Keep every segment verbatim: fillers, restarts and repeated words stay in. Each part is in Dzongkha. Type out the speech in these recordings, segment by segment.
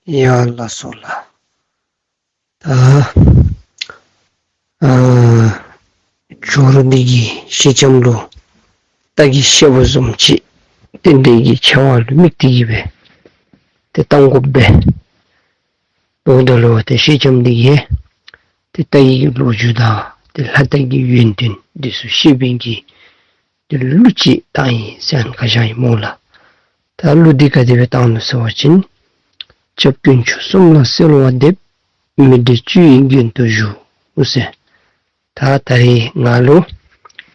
ཡ་ལགས་སོ་ལགས། ད་ཨ་ཇོ་རུ་འདི་གིས་ཤེལ་ལྕམ་ལུ་རྟ་གི་བཤད་པ་བཟུམ་ཅིག་ཏེ་འདི་གི་ཆེ་བ་ལུ་དམིགས་ཏེ་གིས་སྦེ་ཏེ་གཏང་དགོ་པས། འབདཝ་ད་ལུ་ཏེ་ཤེལ་ལྕམ་འདི་གིས་ཏེ་རྟ་གི་ལོ་རྒྱུས་དང་ཏེ་ལྷ་རྟ་གི་ཡོན་ཏན་འདི་ཚུ་ཤེས་པའི་གི་ཏེ་གླུ་ཅིག་བཏང་ཡི་ཟེར་ཁ་བཞག་ཡི་སྨོ་ལགས། ད་གླུ་འདི་ག་དེ་སྦེ་བཏང་ནུག་ཟེར་བ་ཅིན། སྐྱབས་དཀོན་མཆོག་གསུམ་ལ་གསོལ་བ་འདེབས། མི་འབྲལ་བཅུ་ཡི་མགོན་དུ་བཞུགས་ཟེར། ད་ད་རིས་ང་ལུ་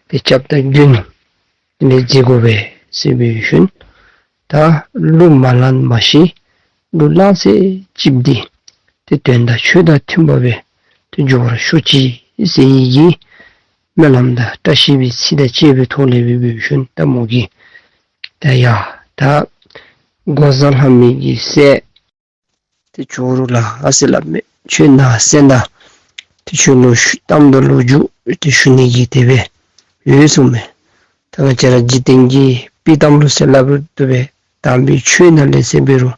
ཏེ་སྐྱབས་དང་མགོན་ལས་མཛད་དགོ་པས་ཟེར་སྦེ་ཞུ་ནི། ད་གླུ་མ་ལངས་མ་ཤེས། གླུ་ལངས་ཚད་ཅིག་འདི་ཏེ་དོན་དང་ཆོས་དང་མཐུན་པ་སྦེ་ཏེ་འགྱོ་བར་ཤོག་ཅིག་ཟེར་ཡི་གི་སྨོན་ལམ་དང་བཀྲ་ཤིས་པའི་ཚིག་དང་བཅས་པའི་ཐོག་ལས་སྦེ་འབད་ཞུ་ནི། ད་མོ་གིས་ད་ཡ་ད་འགོག་བཟའ་ལྷ་མོ་གི་སྲས་ཏེ་ཇོ་རུ་ལགས་ཨ་ཟེར་སླབ་མས། ཁྱོད་ནཱ་གསན་ད། ཏེ་ཁྱོད་ལུ་ཞུ་གཏམ་དང་ལོ་རྒྱུས་ཏེ་ཞུ་ནི་གི་དེ་སྦེ་ཡོད་གསུངས་མས། ད་ང་བཅས་ར་འཇིག་རྟེན་གྱི་དཔྱེ་གཏམ་ལུ་ཟེར་སླབ་རུང་བཏུབ་པས། དམ་པའི་ཆོས་ནང་ལས་ཟེར་འབད་རུང་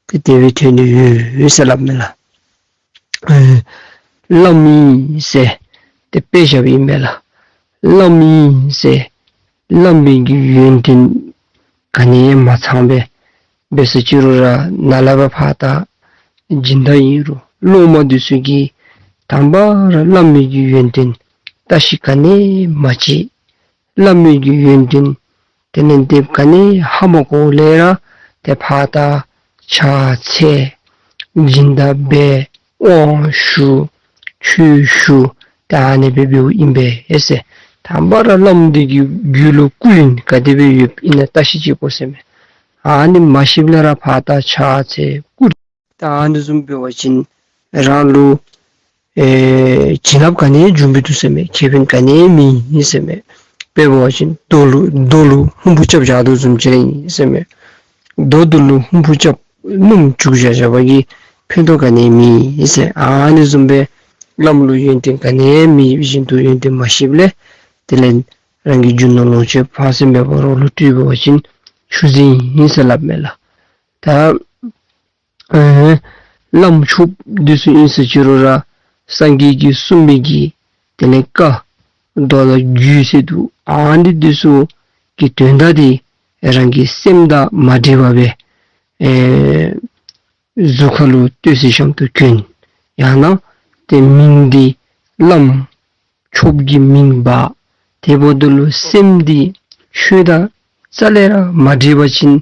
ཏེ་དེ་སྦེ་ཐོན་ནི་ཡོད་ཟེར་སླབ་མས་ལགས། ཨེ་བླམ་ཨིན་ཟེར་ཏེ་དཔེ་བཞགཔ་ཨིན་པས་ལགས། བླམ་ཨིན་ཟེར་བླམ་པའི་གི་ཡོན་ཏན་ག་ནི་ཡང་མ་ཚང་པས། འབད་ཟེར་ཅི་རུང་ར་ནཱ་ལས་ཕར་ཕར་ད་སྦྱིན་བདག་ཨིན་རུང་སློབ་མ་འདི་ཚུ་གིས་དང་པ་ར་བླམ་པའི་གི་ཡོན་ཏན་བརྟག་ཞིབ་ག་ནི་ཡང་མ་བྱེད། བླམ་པའི་གི་ཡོན་ཏན་དེ་ལས་ཏེ་ག་ནི་ཧ་མ་གོ་ལས་ར་ཏེ་ཕར་ད་ཕྱག་འཚལ་སྦྱིན་བདག་འབད་དབང་ཞུ་ཆོས་ཞུ་ད་ཨ་ནི་སྦེ་འབདཝ་ཨིན་པས་ཟེར། དང་པ་ར་བླམ་འདི་གི་རྒྱུད་ལུ་སྐུ་ཡོན་ག་དེ་སྦེ་ཡོདཔ་ཨིན་ན་བརྟག་ཞིབ་བྱེད་དགོ་ཟེར་མས། ཨ་ནི་མ་ཤེསཔ་ལས་ར་ཕར་ད་ཕྱག་འཚལ་སྐུ་ད་ཨ་ནི་བཟུམ་འབད་བ་ཅིན་རང་ལུ་ཨེ་བྱིན་རླབས་ག་ནི་ཡང་འབྱུང་མི་འདུག་ཟེར་མས། ཁེ་ཕན་ག་ནི་ཡང་མེད་ཟེར་མས། དཔེ་འབད་བ་ཅིན་རྡོ་ལུ་རྡོ་ལུ་ཧོམ་བུ་རྐྱབ་བཞག་དོ་བཟུམ་ཅིག་ར་ཨིན་ཟེར་མས། རྡོ་རྡོ་ལུ་ཧོམ་བུ་རྐྱབ་སྣུམ་བྱུག་བཞག་བཞག་པ་གིས་ཕན་ཐོགས་ག་ནི་ཡང་མེད་ཟེར། ཨ་ནི་བཟུམ་སྦེ་བླམ་ལུ་ཡོན་ཏན་ག་ནི་ཡང་མེད་བཞིན་དུ་ཡོན་ཏན་མ་ཤེསཔ་ལས་དེ་ལས་རང་གི་རྒྱུ་ནོར་ལོངས་སྤྱོད་ཕངས་སེམས་མེད་པར་རོགས་ལུ་སྤྲོད་འབད་བ་ཅིན་ཆུད་ཟོས་ཨིན་ཟེར་སླབ་མས་ལགས། ད་ཨེ་བླམ་ཆོསཔ་འདི་ཚུ་ཨིན་ཟེར་ཅི་རུང་ར་སངས་རྒྱས་ཀྱིས་གསུངས་མི་གི་དེ་ལས་བཀའ་མདོ་དང་རྒྱུད་ཟེར་འདུག། ཨ་ནི་འདི་ཚུ་གི་དོན་དག་འདི་རང་གི་སེམས་དང་མ་འདྲེས་པར་སྦེ་ཨེ་གཟུགས་ཁ་ལུ་སྟོད་ཚེ་ཤམ་ཐབས་གྱོན། ཡང་ན་ཏེ་མིང་འདི་བླམ་ཆོསཔ་གི་མིང་འབག། དེ་འབདཝ་ད་ལུ་སེམས་འདི་ཆོས་དང་རྩ་ལས་ར་མ་འདྲེས་པ་ཅིན་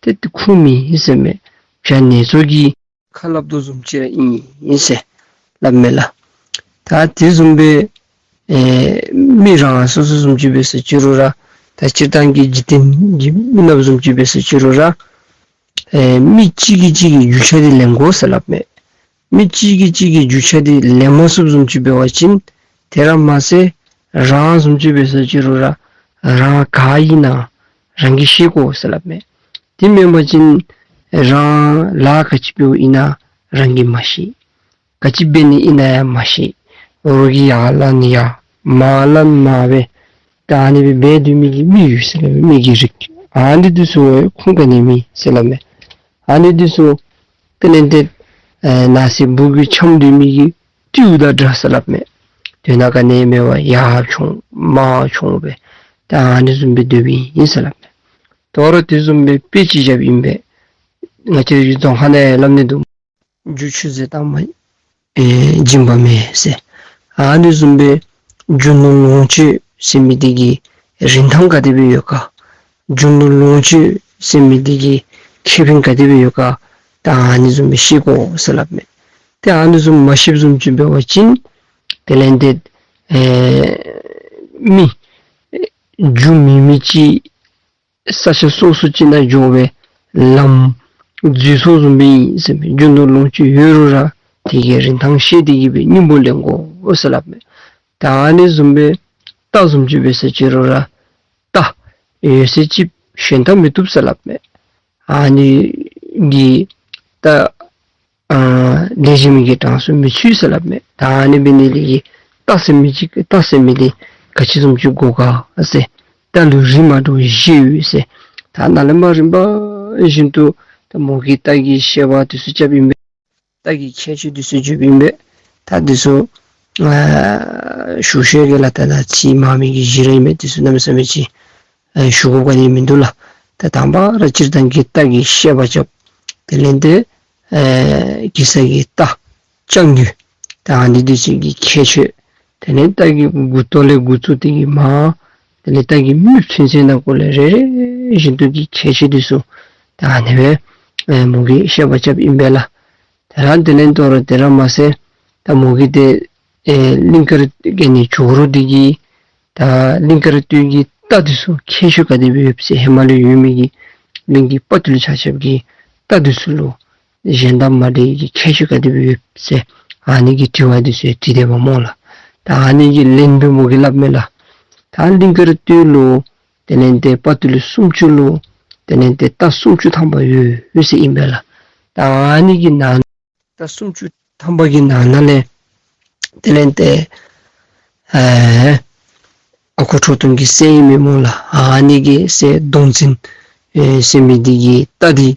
ཏེ་ཏེ་ཁུངས་མེད་ཟེར་མས། བྱ་ནེ་ཙོ་གི་ཁ་སླབ་དོ་བཟུམ་ཅིག་ར་ཨིན་ཟེར་སླབ་མས་ལགས། ད་དེ་བཟུམ་སྦེ་ཨེ་མི་རང་སོ་སོ་བཟུམ་ཅིག་འབད་ཟེར་ཅི་རུང་ར་ད་སྤྱིར་བཏང་གི་འཇིག་རྟེན་གྱི་མི་ནགཔ་བཟུམ་ཅིག་འབད་ཟེར་ཅི་རུང་ར་ཨེ་མི་གཅིག་གིས་གཅིག་གི་རྒྱུ་ཆ་འདི་ལེན་དགོ་ཟེར་སླབ་མས། མི་གཅིག་གིས་གཅིག་གི་རྒྱུ་ཆ་འདི་ལེན་མ་ཚུགསཔ་བཟུམ་ཅིག་འབད་བ་ཅིན་དེ་ར་མ་ཚད་རང་བཟུམ་ཅིག་འབད་ཟེར་ཅི་རུང་ར་རང་ག་ཨིན་ན་རང་གིས་ཤེས་དགོ་ཟེར་སླབ་མས། དེ་མེན་པ་ཅིན་རང་ལཱ་ག་ཅི་འབདཝ་ཨིན་ན་རང་གིས་མ་ཤེས། ག་ཅི་འབད་ནི་ཨིན་ན་ཡང་མ་ཤེས། རོགས་ཀྱིས་ཡར་ལན་ཡར་མར་ལན་མར་སྦེ་ད་ཨ་ནི་སྦེ་འབད་སྡོད་མི་གི་མི་ཡོད་ཟེར་སླབ་མས། མི་གི་རིགས་ཨ་ནི་འདི་ཚུ་ཁུངས་ག་ནི་ཡང་མེད་ཟེར་སླབ་མས། ཨ་ནི་འདི་ཚུ་དེ་ལས་ཏེ་ཨེ་ནགས་སེར་སྦུག་གུ་འཁྱམས་སྡོད་མི་གི་སྤྲེའུ་དང་འདྲ་ཟེར་སླབ་མས། དོན་དག་ག་ནི་ཡང་མེད་པར་ཡར་མཆོང་མར་མཆོང་སྦེ་ད་ཨ་ནི་བཟུམ་སྦེ་སྡོདཔ་ཨིན་ཟེར་སླབ་མས། དོ་རུང་དེ་བཟུམ་སྦེ་དཔེ་ཅིག་བཞགཔ་ཨིན་པས། ང་བཅས་རའི་རྫོང་ཁ་ནང་ཡང་སླབ་ནི་འདུག། རྒྱུ་ཆུད་ཟོས་བཏང་མ་ཨེ་སྦྱིན་པ་མེད་ཟེར། ཨ་ནི་བཟུམ་སྦེ་རྒྱུ་ནོར་ལོངས་སྤྱོད་ཟེར་མི་འདི་གི་རིན་ཐང་ག་དེ་སྦེ་ཡོད་ག། རྒྱུ་ནོར་ལོངས་སྤྱོད་ཟེར་མི་འདི་གི་ཁེ་ཕན་ག་དེ་སྦེ་ཡོད་ག། ད་ཨ་ནི་བཟུམ་སྦེ་ཤེས་དགོ་ཟེར་སླབ་མས། ཏེ་ཨ་ནི་བཟུམ་མ་ཤེསཔ་བཟུམ་ཅིག་འབད་བ་ཅིན་དེ་ལས་ཏེ་ཨེ་མི་རྒྱུ་མེད་མི་ཅིག་ས་ཆ་སོ་སོ་ཅིག་ནང་འགྱོ་བའི་ལམ་འཛོལ་སོང་བཟུམ་སྦེ་ཨིན་ཟེར་མས། རྒྱུ་ནོར་ལོངས་སྤྱོད་ཡོད་རུང་ར་དེ་གི་རིན་ཐང་ཤེས་ཏེ་གིས་སྦེ་སྙིང་པོ་ལེན་དགོ་ཟེར་སླབ་མས། ད་ཨ་ནི་བཟུམ་སྦེ་རྟ་བཟུམ་ཅིག་འབད་ཟེར་ཅི་རུང་ར་རྟ་ཡོད་ཚད་ཅིག་ཞོན་ད་མི་བཏུབ་ཟེར་སླབ་མས། ཨ་ནི་གིས་རྟ་ཨ་ལེགས་ཤོམ་གྱི་གྲངས་སུ་མི་ཚུད་ཟེར་སླབ་མས། ད་ཨ་ནི་འབད་ནི་ལས་ཀྱི་རྟ་ཟེར་མི་ཅིག་རྟ་ཟེར་མི་འདི་ག་ཅི་བཟུམ་ཅིག་དགོ་ག་ཟེར། རྟ་ལུ་རིགས་མ་འདྲཝ་བཞི་ཡོད་ཟེར། ད་ནཱ་ལས་མར་རིམ་པ་བཞིན་དུ་ད་མོ་གིས་རྟ་གི་བཤད་པ་དེ་ཚུ་རྐྱབ་ཨིན་པས། རྟ་གི་ཁྱད་ཆོས་འདི་ཚུ་བརྗོདཔ་ཨིན་པས། ད་འདི་ཚུ་ཨ་ཞུ་ཤེས་ག་ལགས། ད་ད་ཚིག་མང་མི་གི་གཞི་ར་ཨིན་མས། འདི་ཚུ་གནམ་མེད་ས་མེད་ཅིག་ཨ་ཞུ་དགོཔ་ག་ནི་མིན་འདུག་ལགས། ད་དང་པ་ར་སྤྱིར་བཏང་གི་རྟ་གི་བཤད་པ་རྐྱབ། དེ་ལས་ཏེ་ཨེ་གེ་སར་གྱི་རྟ་རྐྱང་རྒོད། ད་ཨ་ནི་འདི་ཚུ་གི་ཁྱད་ཆོས། དེ་ལས་རྟ་གི་མགུ་ཏོ་ལས་འགོ་བཙུགས་ཏེ་གི་མར་དེ་ལས་རྟ་གི་རྨིགཔ་ཚུན་ཚོད་ནང་འཁོད་ལས་རེ་རེ་བཞིན་དུ་གི་ཁྱད་ཆོས་འདི་ཚུ་ད་ཨ་ནི་སྦེ་ཨེ་མོ་གིས་བཤད་པ་རྐྱབ་ཨིན་པས་ལགས། དེ་ར་དེ་ལས་དོ་རུང་དེ་ར་མ་ཚད་ད་མོ་གིས་ཏེ་ཨེ་གླིང་དཀར་སྟོད་ནི་ཇོ་རུ་འདི་གི་ད་གླིང་དཀར་སྟོད་ཀྱི་རྟ་འདི་ཚུ་ཁྱད་ཆོས་ག་དེ་སྦེ་ཡོདཔ་ཟེར། ཧེ་མ་ལས་ཡོད་མི་གི་གླིང་གི་དཔའ་བརྟུལ་ཆ་ཁྱབ་ཀྱི་རྟ་འདི་ཚུ་ལུ་གཞན་དང་མ་འདྲ་བའི་གི་ཁྱད་ཆོས་ག་དེ་སྦེ་ཡོདཔ་ཟེར་ཨ་ནི་གི་དྲི་བ་འདི་ཚུ་དྲིས་དེས་པ་སྨོ་ལགས། ད་ཨ་ནི་གི་ལན་སྦེ་མོ་གིས་སླབ་མས་ལགས། ད་གླིང་དཀར་སྟོད་ལུ་དེ་ལས་ཏེ་དཔའ་བརྟུལ་སུམ་ཅུ་ལུ་དེ་ལས་ཏེ་རྟ་སུམ་ཅུ་ཐམ་པ་ཡོད་ཡོད་ཟེར་ཨིན་པས་ལགས། ད་ཨ་ནི་གི་ནང་རྟ་སུམ་ཅུ་ཐམ་པ་གི་ནང་ན་ལས་དེ་ལས་ཏེ་ཨེ་ཨ་ཁུ་ཁྲོ་ཐུང་གི་སྲས་ཨིན་མས་སྨོ་ལགས། ཨ་ནི་གི་སྲས་གདོང་འཛིན་ཨེ་ཟེར་མི་འདི་གི་རྟ་འདི་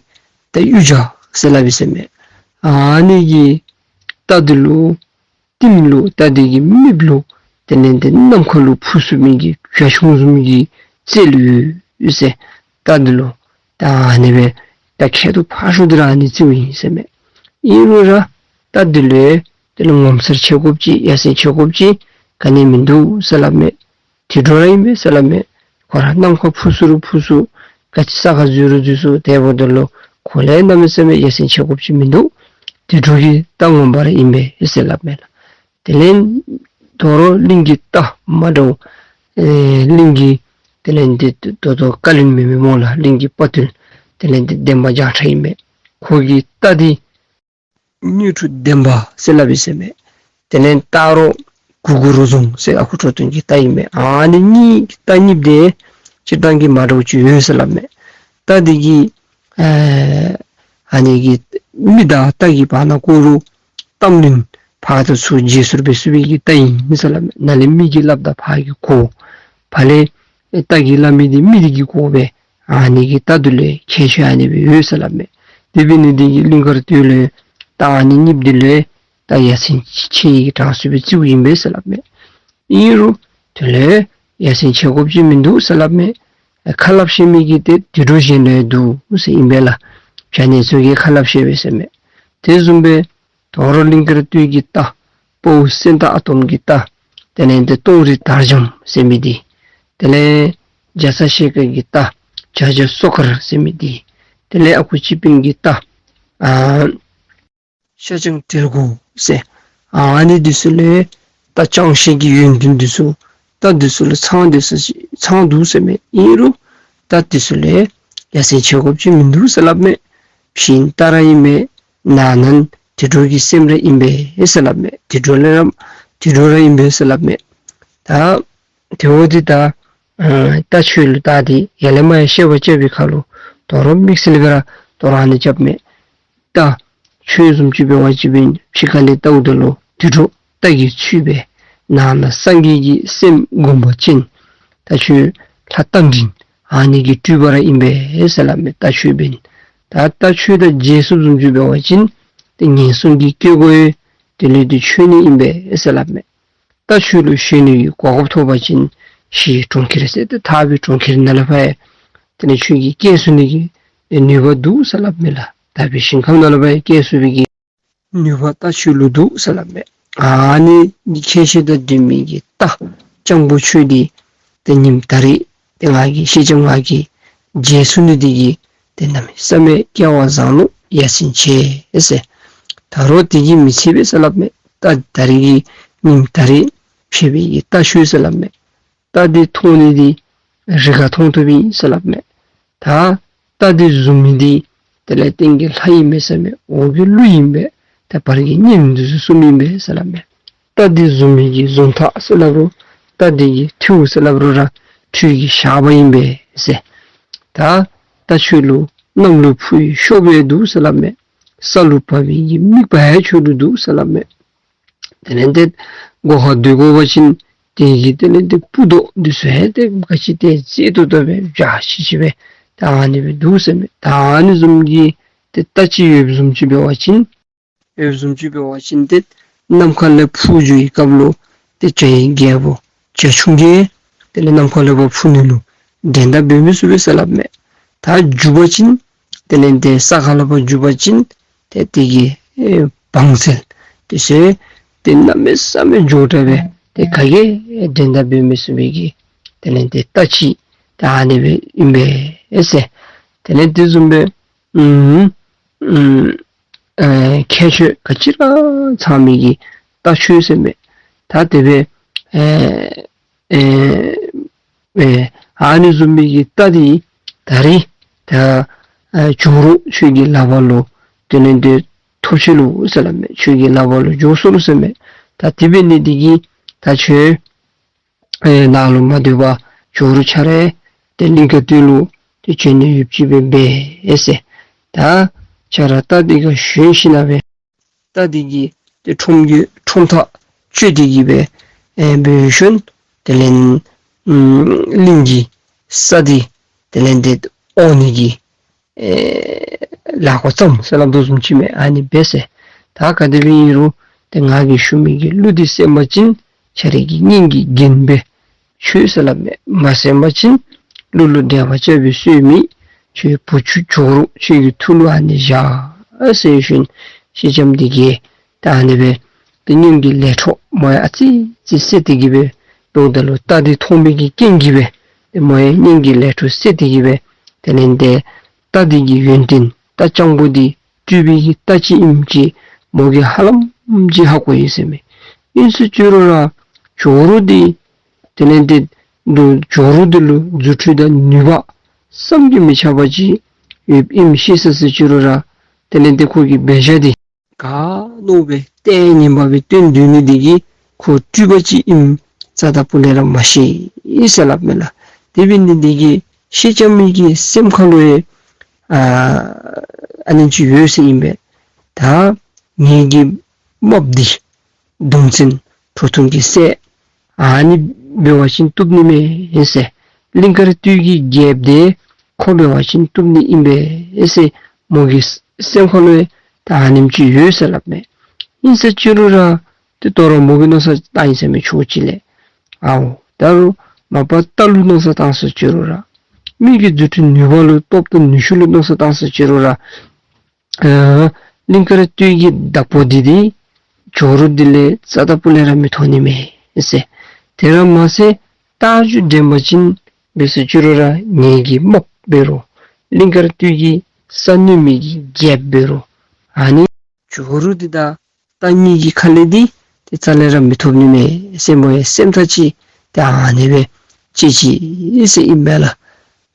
ད་གཡུ་བྱ་ཟེར་སླབ་ཨིན་ཟེར་མས། ཨ་ནི་གི་རྟ་འདི་ལུ་རྟིང་ལུ་རྟ་འདི་གི་རྨིགཔ་ལུ་དེ་ལས་ཏེ་ནམ་མཁའ་ལུ་འཕུར་ཚུགས་མི་གི་བྱ་ཁྱུང་བཟུམ་གྱི་རྩལ་ཡོད་ཡོད་ཟེར། རྟ་འདི་ལུ་ད་ཨ་ནི་སྦེ་ད་ཁྱད་དུ་འཕགས་ཤོས་འདི་ར་ཨ་ནི་རྩིཝ་ཨིན་ཟེར་མས། ཨིན་རུང་ར་རྟ་འདི་ལུ་དེ་ལུ་ངོ་མཚར་ཆེ་དགོཔ་ཅིག་ཡ་མཚན་ཆེ་དགོཔ་ཅིག་ག་ནི་མིན་འདུག་ཟེར་སླབ་མས། དུད་འགྲོ་ར་ཨིན་པས་ཟེར་སླབ་མས། ཁོ་ར་ནམ་མཁའ་འཕུར་ཚུགས་རུང་འཕུར་ཚུགས། ག་ཅི་ས་ཁར་འཛུལ་རུང་འཛུལ་ཚུགས། དེ་འབདཝ་ད་ལུ་ཁོ་ལས་གནམ་མེད་ས་མེད་ཡ་མཚན་ཆེ་དགོཔ་ཅིག་མིན་འདུག། དུད་འགྲོ་གི་རྟ་ངོ་མ་ར་ཨིན་པས་ཟེར་སླབ་མས་ལགས། དེ་ལས་དོ་རུང་གླིང་གི་རྟ་མ་འདྲཝ་ཨེ་གླིང་གི་དེ་ལས་ཏེ་ད་ལྟོ་བཀའ་བློན་མེན་མས་སྨོ་ལགས། གླིང་གི་དཔའ་བརྟུལ་དེ་ལས་ཏེ་འདན་མ་བྱང་ཁྲ་ཨིན་མས། ཁོ་གི་རྟ་འདི་དངུལ་ཕྲུག་འདན་མ་ཟེར་སླབ་ཨིན་ཟེར་མས། དེ་ལས་སྟག་རོང་གུར་གུར་རོ་རྫོང་ཟེར་ཨ་ཁུ་ཁྲོ་ཐུང་གི་རྟ་ཨིན་མས། ཨ་ནི་གཉིས་རྟ་གཉིསཔོ་འདི་སྤྱིར་བཏང་གི་མ་འདྲཝ་ཅིག་ཡོད་ཟེར་སླབ་མས། རྟ་འདི་གི་ཨ་ཨ་ནི་གི་མི་དང་རྟ་གི་བར་ན་ཀོ་རུ་གཏམ་གླེང་ཕར་དང་ཚུར་བརྗེ་སོར་འབད་ཚུགས་པའི་གི་རྟ་ཨིན་ཟེར་སླབ་མས། ནཱ་ལས་མི་གིས་སླབ་ད་ཕར་གིས་གོ། ཕར་ལས་རྟ་གིས་སླབ་མི་འདི་མི་འདི་གིས་གོ་སྦེ་ཨ་ནི་གི་རྟ་འདི་ལུ་ཁྱད་ཆོས་ཨ་ནི་སྦེ་ཡོད་ཟེར་སླབ་མས། དེ་འབད་ནི་འདི་གིས་གླིང་དཀར་སྟོད་ལུ་རྟ་ཨ་ནི་གཉིསཔོ་འདི་ལུ་རྟ་ཡ་མཚན་ཆེ་བའི་གི་གྲངས་སུ་སྦེ་བརྩིཝ་ཨིན་པས་ཟེར་སླབ་མས། ཨིན་རུང་དེ་ལུ་ཡ་མཚན་ཆེ་དགོཔ་ཅིག་མིན་འདུག་ཟེར་སླབ་མས། ཁ་སླབ་ཤེས་མི་གི་ཏེ་དུད་འགྲོ་གཞན་ལུ་འདུག་ཟེར་ཨིན་པས་ལགས། བྱ་ངན་ཚུ་གིས་ཁ་སླབ་ཤེས་པས་ཟེར་མས། དེ་བཟུམ་སྦེ་དོ་རུང་གླིང་དཀར་སྟོད་ཀྱི་རྟ་དཔའ་བོ་སེང་སྟག་ཨ་དོམ་གྱི་རྟ་དེ་ལས་ཏེ་སྟོང་རི་དར་འཇམ་ཟེར་མི་འདི། དེ་ལས་རྒྱ་ཚ་ཞལ་དཀར་གྱི་རྟ་བྱ་རྒྱ་སོ་དཀར་ཟེར་མི་འདི། དེ་ལས་ཨ་ཁུ་སྤྱི་དཔོན་གྱི་རྟ་ཨ་ཤ་ལྕང་དྲེལ་གོ་ཟེར། ཨ་ནི་འདི་ཚུ་ལུ་རྟ་ཅང་ཤེས་ཀྱི་ཡོན་ཏན་འདི་ཚུ་རྟ་འདི་ཚུ་ལུ་ཚང་འདི་ཚུ་ཚང་འདུག་ཟེར་མས། ཨིན་རུང་རྟ་འདི་ཚུ་ལུ་ཡ་མཚན་ཆེ་དགོཔ་ཅིག་མིན་འདུག་ཟེར་སླབ་མས། ཕྱི་ནང་རྟ་ར་ཨིན་མས། ནང་ན་དུད་འགྲོ་གི་སེམས་ར་ཨིན་པས་ཟེར་སླབ་མས། དུད་འགྲོ་ལས་ར་དུད་འགྲོ་ར་ཨིན་པས་ཟེར་སླབ་མས། ད་དེ་འབདཝ་ད་ད་ཨ་རྟ་ཁྱོད་ལུ་ད་འདི་ཡར་ལས་མར་ཡང་བཤད་པ་རྐྱབ་པའི་ཁར་ལུ་དོ་རུང་དམིགས་བསལ་སྦེ་ར་དོ་རུང་ཨ་ནི་རྐྱབ་མས། རྟ་ཁྱོད་བཟུམ་ཅིག་འབད་བ་ཅིན་ཕྱི་ཁ་ལས་བལྟཝ་ད་ལུ་དུད་འགྲོ་རྟ་གིས་ཚུད་པས། ནང་ན་སངས་རྒྱས་ཀྱི་སེམས་སྒོམ་པ་ཅན། ད་ཁྱོད་ལྷ་རྟ་མགྲིན་ཨ་ནི་གི་སྤྲུལ་པ་ར་ཨིན་པས་ཟེར་སླབ་མས། རྟ་ཁྱོད་འབདན་ད་རྟ་ཁྱོད་དང་མཇལ་སོཔ་བཟུམ་ཅིག་འབད་བ་ཅིན་ཏེ་ངན་སོང་གི་སྐྱེ་སྒོ་ཡང་དེ་ལས་ཏེ་ཆོད་ནི་ཨིན་པས་ཟེར་སླབ་མས། རྟ་ཁྱོད་ལུ་ཞོན་ནི་གི་གོ་སྐབས་ཐོབ་པ་ཅིན་ཞི་གྲོང་ཁྱེར་ཟེར་ཏེ་ཐར་པའི་གྲོང་ཁྱེར་ནང་ལས་ཕར་ཡང་དེ་ལས་ཁྱོད་ཀྱིས་སྐྱེལ་ཚུགས་ནི་གི་ནུས་པ་འདུག་ཟེར་སླབ་མས་ལགས། དག་པའི་ཞིང་ཁམས་ནང་ལས་ཕར་ཡང་སྐྱེལ་ཚུགས་པའི་གི་ནུས་པ་རྟ་ཁྱོད་ལུ་འདུག་ཟེར་སླབ་མས། ཨ་ནི་ཁྱད་ཆོས་དང་ལྡན་མི་གི་རྟ་སྤྱང་པོ་ཁྱོད་འདི་ཏེ་ཉིནམ་ད་རིས་ཏེ་ང་གིས་སེང་ལྕམ་ང་གིས་མཇལ་ཚུགས་ནི་འདི་གིས་ཏེ་གནམ་མེད་ས་མེད་སྐལ་བ་བཟང་ནུག། ཡ་མཚན་ཆེ་ཟེར། ད་རུང་དེ་གིས་མི་ཚད་པས་ཟེར་སླབ་མས། རྟ་ད་རིས་ཀྱི་ཉིནམ་ད་རིས་ཕེབས་པའི་གི་རྟ་ཁྱོད་ཟེར་སླབ་མས། རྟ་འདི་མཐོང་ནི་འདི་རི་ཁར་མཐོང་ཐུབ་ཨིན་ཟེར་སླབ་མས། ད་རྟ་འདི་བཟུང་མི་འདི་དེ་ལས་སྟེང་གི་ལྷ་ཨིན་མས་ཟེར་མས། འོག་གི་ཀླུ་ཨིན་པས། ད་བར་གྱི་གཉན་འདི་ཚུ་གསུམ་ཨིན་པས་ཟེར་སླབ་མས། རྟ་འདི་བཟུང་མི་གི་བཟུང་ཐག་ཟེར་སླབ་རུང་རྟ་འདི་གི་མཐེའུ་ཟེར་སླབ་རུང་ར་ཁྲུས་ཀྱི་ཞགས་པ་ཨིན་པས་ཟེར། ད་རྟ་ཁྱོད་ལུ་གནམ་ལུ་འཕུར་བའི་གཤོག་པ་འདུག་ཟེར་སླབ་མས། ས་ལུ་བབས་པའི་གི་རྨིག་པ་ཡང་ཁྱོད་ལུ་འདུག་ཟེར་སླབ་མས། དེ་ལས་ཏེ་སྒོ་ཁར་སྡོད་དགོ་པ་ཅིན་དེ་གི་དེ་ལས་ཏེ་སྤུ་མདོག་འདི་ཚུ་ཡང་ཏེ་ག་ཅི་ཏེ་མཛེས་ཏོག་ཏོ་སྦེ་འཇའ་ཆི་ཆི་སྦེ་ད་ཨ་ནི་སྦེ་འདུག་ཟེར་མས། ད་ཨ་ནི་བཟུམ་གྱི་ཏེ་རྟ་ཅིག་ཡོདཔ་བཟུམ་ཅིག་འབད་བ་ཅིན་ ཡོདཔ་བཟུམ་ཅིག་འབད་བ་ཅིན་ཏེ་ནམ་མཁའ་ལས་འཕུར་འགྱོ་བའི་སྐབས་ལུ་ཏེ་བྱ་ཡི་རྒྱལ་པོ་བྱ་ཁྱུང་གིས་དེ་ལས་ནམ་མཁའ་ལས་ཕར་འཕུར་ནི་ལུ་འགྲན་ཟླ་འབད་མི་ཚུགས་པས་ཟེར་སླབ་མས། ད་རྒྱུག་པ་ཅིན་དེ་ལས་ཏེ་ས་ཁ་ལས་ཕར་རྒྱུག་པ་ཅིན་ཏེ་དེ་གི་ཨེ་བང་རྩལ་དེ་ཚུ་ཏེ་གནམ་མེད་ས་མེད་མགྱོགས་དྲགས་སྦེ་ཏེ་ག་གིས་འགྲན་ཟླ་འབད་མི་ཚུགས་པའི་གི་དེ་ལས་ཏེ་རྟ་ཅིག་ད་ཨ་ནི་སྦེ་ཨིན་པས་ཟེར། དེ་ལས་དེ་བཟུམ་སྦེ་ཨུམ་ཨུམ་ཨེ་ཁྱད་ཆོས་ག་ཅི་ར་ཚང་མི་གི་རྟ་ཁྱོད་ཟེར་མས། ད་དེ་སྦེ་ཨེ་ཨེ་ཨེ་ཨ་ནི་བཟུམ་མའི་གི་རྟ་འདི་ད་རིས་ད་ཨེ་ཇོ་རུ་ཁྱོད་ཀྱི་ལག་པར་ལུ་དེ་ལས་ཏེ་ཐོབ་ཅི་ལོ་ཟེར་སླབ་མས། ཁྱོད་ཀྱི་ལག་པར་ལུ་འགྱོ་སོ་ལོ་ཟེར་མས། ད་དེ་འབད་ནི་འདི་གིས་ད་ཁྱོད་ཨེ་ནཱ་ལུ་མ་སྡོད་པར་ཇོ་རུ་ཁྱོད་ར་ཏེ་གླིང་དཀར་སྟོད་ལུ་ཏེ་བྱོན་ནི་ཡོདཔ་ཅིག་སྦེ་འབད་ཟེར། ད་ཁྱོད་ར་རྟ་འདི་ཁར་ཞོན་ཞིནམ་ལས་རྟ་འདི་གི་ཏེ་ཁྲོམ་གྱི་ཁྲོམ་ཐག་གཅོད་དེ་གི་སྦེ་ཨེ་འབད་ཞིནམ་དེ་ལས་ཨུམ་གླིང་གི་ས་འདི་དེ་ལས་ཏེ་འོག་ནི་གི་ཨེ་ལཱ་འགོ་བརྩམས་ཟེར་སླབ་དོ་བཟུམ་ཅིག་མས། ཨ་ནི་འབད་ཟེར། ད་ག་དེ་སྦེ་ཨིན་རུང་ཏེ་ང་གིས་ཞུ་མི་གི་གླུ་འདི་གསན་པ་ཅིན་ཁྱོད་རའི་གི་སྙིང་གི་རྒྱན་སྦེ་ཆོད་ཟེར་སླབ་མས། མ་གསན་པ་ཅིན་གླུ་ལུ་འགྲེལ་པ་རྐྱབ་པའི་སྲོལ་མེད། ཁྱོད་བུ་ཁྱོད་ཇོ་རུ་ཁྱོད་ཀྱི་ཐུགས་ལུ་ཨ་ནི་བཞག་ཟེར་ཞིནམ་སེང་ལྕམ་འདི་གིས་ད་ཨ་ནི་སྦེ་ཏེ་སྙིང་གི་ལས་འཕྲོ་མོ་ཡང་ཨ་ཙི་ཙི་སད་དེ་གི་སྦེ་འབདཝ་ད་ལུ་རྟ་འདི་མཐོང་མི་གི་རྐྱེན་གྱིས་སྦེ་ཏེ་མོ་ཡང་སྙིང་གི་ལས་འཕྲོ་སད་དེ་གི་སྦེ་དེ་ལས་ཏེ་རྟ་འདི་གི་ཡོན་ཏན་རྟ་རྐྱང་པོ་འདི་སྤྲུལ་པའི་གི་རྟ་ཅིག་ཨིནམ་ཅིག་མོ་གིས་ཧ་ལམ་ཅིག་ཧ་གོ་ཡི་ཟེར་མས། ཨིན་ཟེར་ཅི་རུང་ར་ཇོ་རུ་འདི་དེ་ལས་ཏེ་ཇོ་རུ་འདི་ལུ་རྫུ་འཕྲུལ་དང་ནུས་པ་བསམ་གྱིས་མི་ཁྱབ་པ་ཅིག་ཡོདཔ་ཨིནམ་ཤེས་ས་ཟེར་ཅི་རུང་ར་དེ་ལས་ཏེ་ཁོ་གི་འབད་བཞག་འདི་ག་ནོར་བའི་ལྟས་ངན་པ་སྦེ་སྟོན་སྡོད་ནི་འདི་གིས་ཁོ་སྤྲུལ་པ་ཅིག་ཨིནམ་རྩ་དང་སྤུ་ལས་ར་མ་ཤེས་ཟེར་སླབ་མས་ལགས། དེ་འབད་ནི་འདི་གིས་སེང་ལྕམ་མོ་གི་སེམས་ཁ་ལུ་ཡང་ཨ་ཨ་ནེམ་ཅིག་ཡོད་ཟེར་ཨིན་པས། ད་ངེ་གི་རྨགཔ་འདི་གདུང་བཙན་ཁྲོ་ཐུང་གི་སྲས་ཨ་ནི་འབད་བ་ཅིན་བཏུབ་ནི་མས་ཟེར། གླིང་དཀར་སྟོད་ཀྱི་རྒྱལཔོ་འདི་ཁོ་འབད་བ་ཅིན་བཏུབ་ནི་ཨིན་པས་ཟེར་མོ་གི་སེམས་ཁ་ལུ་ཡང་ད་ཨ་ནེམ་ཅིག་ཡོད་ཟེར་སླབ་མས། ཨིན་ཟེར་ཅི་རུང་ར་ཏེ་དོ་རུང་མོ་གིས་མནོ་བསམ་བཏང་ཡི་ཟེར་མས་ཕྱོགས་གཅིག་ལས། ཨའོ་ད་རུང་མ་པ་རྟ་ལུ་མནོ་བསམ་བཏང་ཟེར་ཅི་རུང་ར་མི་གི་རྫུ་འཕྲུལ་ནུས་པ་ལུ་སྟོབས་དང་ནུས་ཤུགས་ལུ་མནོ་བསམ་བཏང་ཟེར་ཅི་རུང་ར་ཨ་གླིང་དཀར་སྟོད་ཀྱི་བདག་པོ་འདི་འདི་ཇོ་རུ་འདི་ལས་རྩ་དང་སྤུ་ལས་ར་མི་མཐོ་ནི་མས་ཟེར། དེ་ར་མ་ཚད་རྟ་རྒྱུག་འགྲན་པ་ཅིན་འབད་ཟེར་ཅི་རུང་ར་ངེ་གི་རྨགཔ་འབད་རུང་གླིང་དཀར་སྟོད་ཀྱི་ས་གནོན་མི་གི་རྒྱལཔོ་འབད་རུང་ཨ་ནི་ཇོ་རུ་འདི་དང་རྟ་གཉིས་ཀྱི་ཁ་ལས་འདི་ཏེ་རྩ་ལས་ར་མི་ཐོབ་ནི་མས་ཟེར་མོ་ཡང་སེམས་ཐག་ཅིག་ཏེ་ཨ་ནི་སྦེ་བཅད་ཅི་ཟེར་ཨིན་པས་ལགས།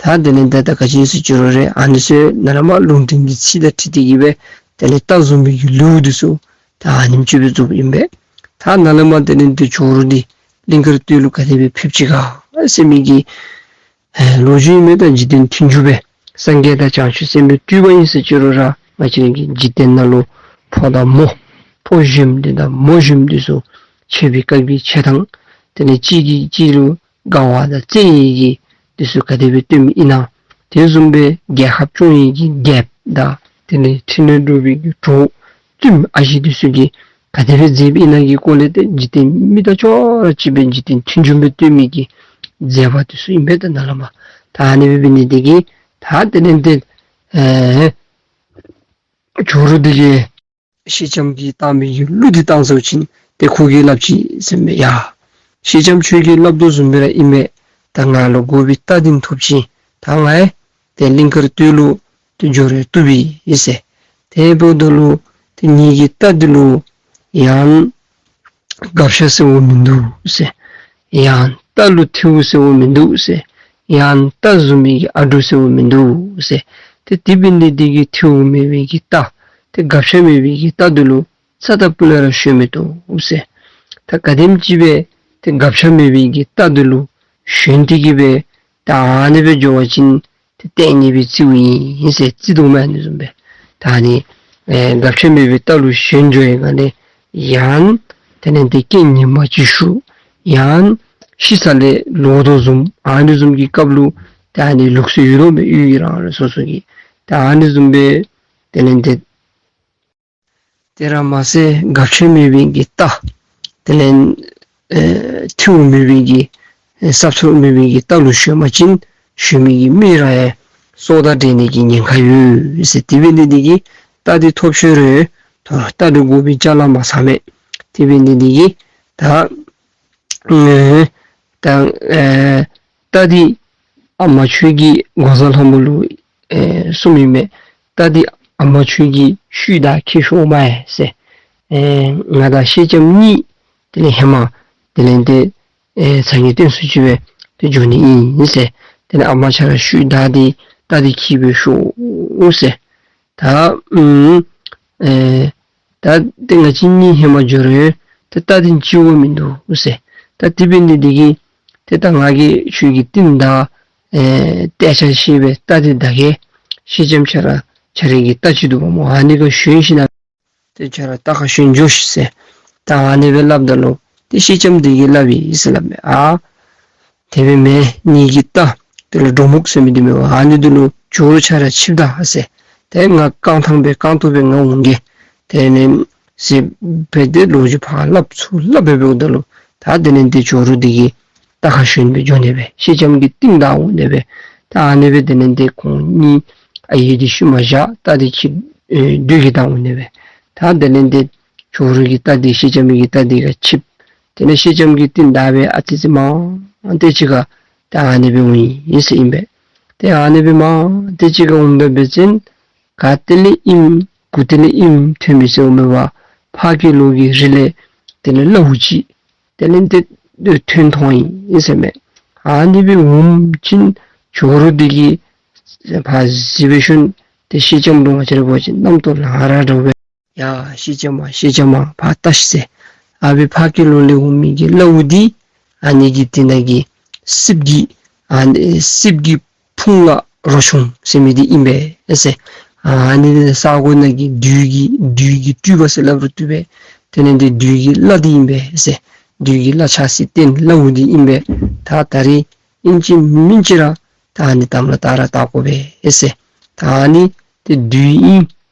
ད་དེ་ལས་ད་ད་ག་ཅི་ཟེར་ཅི་རུང་ར་ཨ་ནི་ཚུ་ནཱ་ལས་མར་ལུང་བསྟན་གྱི་ཚིག་དང་འཁྲིལ་ཏེ་གི་སྦེ་དེ་ལས་རྟ་བཟུང་བའི་གི་ལེའུ་འདི་ཚུ་ད་ཨ་ནེམ་ཅིག་སྦེ་རྫོགསཔ་ཨིན་པས། ད་ནཱ་ལས་མར་དེ་ལས་ཏེ་ཇོ་རུ་འདི་གླིང་དཀར་སྟོད་ལུ་ག་དེ་སྦེ་ཕེབས་ཅི་ག་ཟེར་མི་གི་ཨེ་ལོ་རྒྱུས་ཨིན་མས། ད་འཇིག་རྟེན་མཐུན་འཇུག་སྦེ་སངས་རྒྱས་དང་བྱང་ཆུབ་སེམས་དཔའི་སྤྲུལ་པ་ཨིན་ཟེར་ཅི་རུང་ར་ང་བཅས་ར་གི་འཇིག་རྟེན་ནང་ལུ་ཕོ་དང་མོ་ཕོ་གཞོནམ་འདི་དང་མོ་གཞོནམ་འདི་ཚུ་ཕྱད་པའི་དཀའ་བའི་ཆེ་ཐང་དེ་ལས་གཅིག་གིས་གཅིག་ལུ་དགའ་བ་དང་བརྩེ་བའི་གི་འདི་ཚུ་ག་དེ་སྦེ་སྟོན་མི་ཨིན་ན། དེ་བཟུམ་སྦེ་རྒྱལ་ཁབ་སྐྱོང་ནི་གི་རྒྱལཔོ་དང་དེ་ལས་ཕྲིན་ལས་སྒྲུབ་པའི་གི་གྲོགས་བཙུནམོ་ཨ་ཞེ་འདི་ཚུ་གིས་ག་དེ་སྦེ་མཛདཔ་ཨིན་ན་གི་སྐོར་ལས་ཏེ་འཇིག་རྟེན་མི་དང་ཅོག་ར་གཅིག་སྦེ་འཇིག་རྟེན་མཐུན་འཇུག་སྦེ་སྟོན་མི་གི་མཛད་པ་འདི་ཚུ་ཨིན་པས། ད་ནཱ་ལས་མར་ད་ཨ་ནི་སྦེ་འབད་ནི་འདི་གིས་ད་དེ་ལས་ཏེ་ཨེ་ཇོ་རུ་འདི་གིས་སེང་ལྕམ་གྱིས་བཏང་མི་གི་གླུ་འདི་བཏང་ཟེར་བ་ཅིན་ཏེ་ཁོ་གིས་སླབ་ཅི་ཟེར་མས། ཡ་སེང་ལྕམ་ཁྱོད་ཀྱིས་སླབ་དོ་བཟུམ་སྦེ་ར་ཨིན་མས། ད་ང་ལུ་དགོ་པའི་རྟ་འདི་ཐོབ་ཅི། ད་ང་ཡང་ཏེ་གླིང་དཀར་སྟོད་ལུ་ཏེ་འགྱོ་རུང་བཏུབ་པས་ཟེར། དེ་འབདཝ་ད་ལུ་ཏེ་ངེ་གི་རྟ་འདི་ལུ་ཡང་སྒ་ཆས་ཟེར་བ་མིན་འདུག་ཟེར། ཡང་རྟ་ལུ་ཐེའུ་ཟེར་བ་མིན་འདུག་ཟེར། ཡང་རྟ་བཟུང་མི་གི་ཨ་གྲུ་ཟེར་བ་མིན་འདུག་ཟེར། ཏེ་དེ་འབད་ནི་འདི་གིས་ཐེའུ་མེད་པའི་གི་རྟ་ཏེ་སྒ་ཆས་མེད་པའི་གི་རྟ་འདི་ལུ་རྩ་དང་སྤུ་ལས་ར་ཞོན་མི་བཏུབ་ཟེར། ད་ག་དེམ་ཅིག་སྦེ་ཏེ་སྒ་ཆས་མེད་པའི་གི་རྟ་འདི་ལུ་ཞོན་ཏེ་གི་སྦེ་ད་ཨ་ནི་སྦེ་འགྱོ་བ་ཅིན་ཏེ་ལྟས་ངན་པའི་རྩིསཝ་ཨིན་ཟེར་རྩིས་དོ་མས། ཨ་ནི་བཟུམ་སྦེ་ད་ཨ་ནི་ཨེ་སྒ་ཆས་མེད་པའི་རྟ་ལུ་ཞོན་འགྱོ་བའི་སྒང་ལས་ཡང་དེ་ལས་ཏེ་རྐྱེན་ངན་པ་ཅིག་ཞུགས། ཡང་ཤི་ས་ལས་ལོག་དོ་བཟུམ་ཨ་ནི་བཟུམ་གྱི་སྐབས་ལུ་ད་ཨ་ནི་ལུགས་སྲོལ་ཡོད་དོ་མས། ཡུལ་གྱི་རང་རེ་སོ་སོ་གི་ད་ཨ་ནི་བཟུམ་སྦེ་དེ་ལས་ཏེ་ དེ་ར་མ་ཚད་གབ་ཆོད་མེད་པའི་གི་རྟ། དེ་ལས་ཨེ་ཐེའུ་མེད་པའི་གི་ཨེ་ས་ཐོབ་མེད་པའི་གི་རྟ་ལུ་ཞོན་པ་ཅིན་ཞོན་མི་གི་མི་ར་ཡང་སྲོག་དང་འབྲལ་ནི་གི་ཉེན་ཁ་ཡོད་ཟེར། དེ་འབད་ནི་འདི་གིས་རྟ་འདི་ཐོབ་ཤོར་རུང་ད་རུང་རྟ་འདི་དགོ་པའི་ཅ་ལ་མ་ཚང་མས། དེ་འབད་ནི་འདི་གིས་ད་ཨེ་ད་ཨེ་རྟ་འདི་ཨ་མ་ཁྱོད་ཀྱིས་འགོག་བཟའ་ལྷ་མོ་ལུ་ཨེ་གསུངམ་ཨིན་མས། རྟ་འདི་ཨ་མ་ཁྱོད་ཀྱིས་ཤུལ་བདའ་འཁྱིད་ཤོག་མས་ཟེར། ཨེ་ང་དང་སེང་ལྕམ་གཉིས་དེ་ལས་ཧེ་མ་དེ་ལས་ཏེ་ཨེ་ཚ་གྱང་སྟོན་སུ་ཅིག་སྦེ་ཏེ་འགྱོ་ནི་ཨིན་ཟེར། དེ་ལས་ཨ་མ་ཁྱོད་ར་ཤུལ་བདའ་སྟེ་རྟ་འདི་འཁྱིད་སྦེ་ཤོག་ཟེར། ད་ཨུམ་ཨེ་ད་ཏེ་ང་བཅས་གཉིས་ཧེ་མ་འགྱོ་རུང་ཏེ་རྟ་འདི་འཁྱིད་དགོཔ་མིན་འདུག་ཟེར། ད་དེ་འབད་ནི་འདི་གིས་ཏེ་ད་ང་གིས་ཁྱོད་ཀྱི་རྟིང་བདའ་ཨེ་ཏེ་ཆ་ཤེས་པའི་རྟ་འདི་བདའ་གེ། སེང་ལྕམ་ཁྱོད་ར་ཁྱོད་རའི་གི་རྟ་ཅིག་འདུག་པ་སྨོ། ཨ་ནི་ཁར་ཞོན་ཞིནམ་ལས་ཏེ་ཁྱོད་ར་རྟ་ཁར་ཞོན་འགྱོ་ཤིག་ཟེར། ད་ཨ་ནི་སྦེ་སླབ་ད་ལུ་ཏེ་སེང་ལྕམ་འདི་གིས་སླབ་ཨིན་ཟེར་སླབ་མས། ཨ་དེ་སྦེ་མེན། ངེ་གི་རྟ་དེ་ལུ་འབྲོང་སྨུག་ཟེར་མི་འདི་མེན་པ། ཨ་ནི་འདི་ལུ་ཇོ་རུ་ཁྱོད་ར་ཆིབས་ད་ཟེར། ཏེ་ང་རྐང་ཐང་སྦེ་རྐང་སྟོང་སྦེ་ང་འོང་གེ། དེ་ལས་ཟེར་སྦེ་ཏེ་ལོ་རྒྱུས་ཕར་སླབ་ཚུར་སླབ་སྦེ་འབདཝ་ད་ལུ་ད་དེ་ལས་ཏེ་ཇོ་རུ་འདི་གིས་རྟ་ཁར་ཞོན་སྦེ་འགྱོ་ནི་སྦེ་སེང་ལྕམ་གྱི་རྟིང་བདའ་འོང་ནི་སྦེ། ད་ཨ་ནི་སྦེ་དེ་ལས་ཏེ་ཁོང་གཉིས་ཨའི་འདི་ཤུལ་མ་བཞག་རྟ་འདི་འཁྱིད་ཨེ་སྡོད་གེ་བཏང་འོང་ནི་སྦེ། ད་དེ་ལས་ཏེ་ཇོ་རུ་གིས་རྟ་འདི་སེང་ལྕམ་གྱི་རྟ་འདི་ཁར་ཆིབས། དེ་ལས་སེང་ལྕམ་གྱི་རྟིང་བདའ་སྦེ་ཨ་ཙི་ཙི་མང་སྟེ་ཅིག་ཁར་ད་ཨ་ནི་སྦེ་འོང་ཡི་ཟེར་ཨིན་པས། ཏེ་ཨ་ནི་སྦེ་མང་སྟེ་ཅིག་ཁར་འོངམ་ད་འབད་བ་ཅིན་ག་ཏེ་ལས་ཨིནམ་གུ་ཏེ་ལས་ཨིནམ་ཐོན་མི་ཟེརཝ་མེད་པར་ཕ་གི་ལོགས་ཀྱི་རི་ལས་དེ་ལས་གླཝ་ཅིག་དེ་ལས་ཏེ་ཐོན་ཐོན་ཡི་ཟེར་མས། ཨ་ནི་སྦེ་འོངམ་ཅིག་ཇོ་རུ་འདི་གིས་ཕར་གཟིགས་སྦེ་ཞིནམ་ཏེ་སེང་ལྕམ་ལུ་ང་བཅས་ར་འབད་བ་ཅིན་རྣམ་རྟོག་ལང་ར་འདྲཝ་སྦེ། ཡ་སེང་ལྕམ་མ་སེང་ལྕམ་མ་ཕར་བལྟ་ཤིག་ཟེར། ཨ་ཕི་ཕ་གི་ལོགས་ལས་འོང་མི་གི་གླཝ་འདི་ཨ་ནི་གི་དེ་ནང་གི་སྲིབ་ཀྱི་ཨ་ནི་སྲིབ་ཀྱི་ཕུང་ལ་རོ་ཆུང་ཟེར་མི་འདི་ཨིན་པས་ཟེར། ཨ་ནི་ས་གོ་ནང་གི་བདུད་ཀྱི་བདུད་ཀྱི་སྤྲུལ་པ་ཟེར་སླབ་རུང་བཏུབ་པས། དེ་ལས་ཏེ་བདུད་ཀྱི་བླ་འདི་ཨིན་པས་ཟེར། བདུད་ཀྱི་བླ་ཆགས་སྲེད་བརྟན་གླཝ་འདི་ཨིན་པས། ད་ད་རིས་ཨིན་ཅི་མིན་ཅི་ར་ད་ཨ་ནི་དམ་ལ་བཏགས་ར་བཏགས་དགོ་པས་ཟེར། ད་ཨ་ནི་ཏེ་བདུད་ཨིན།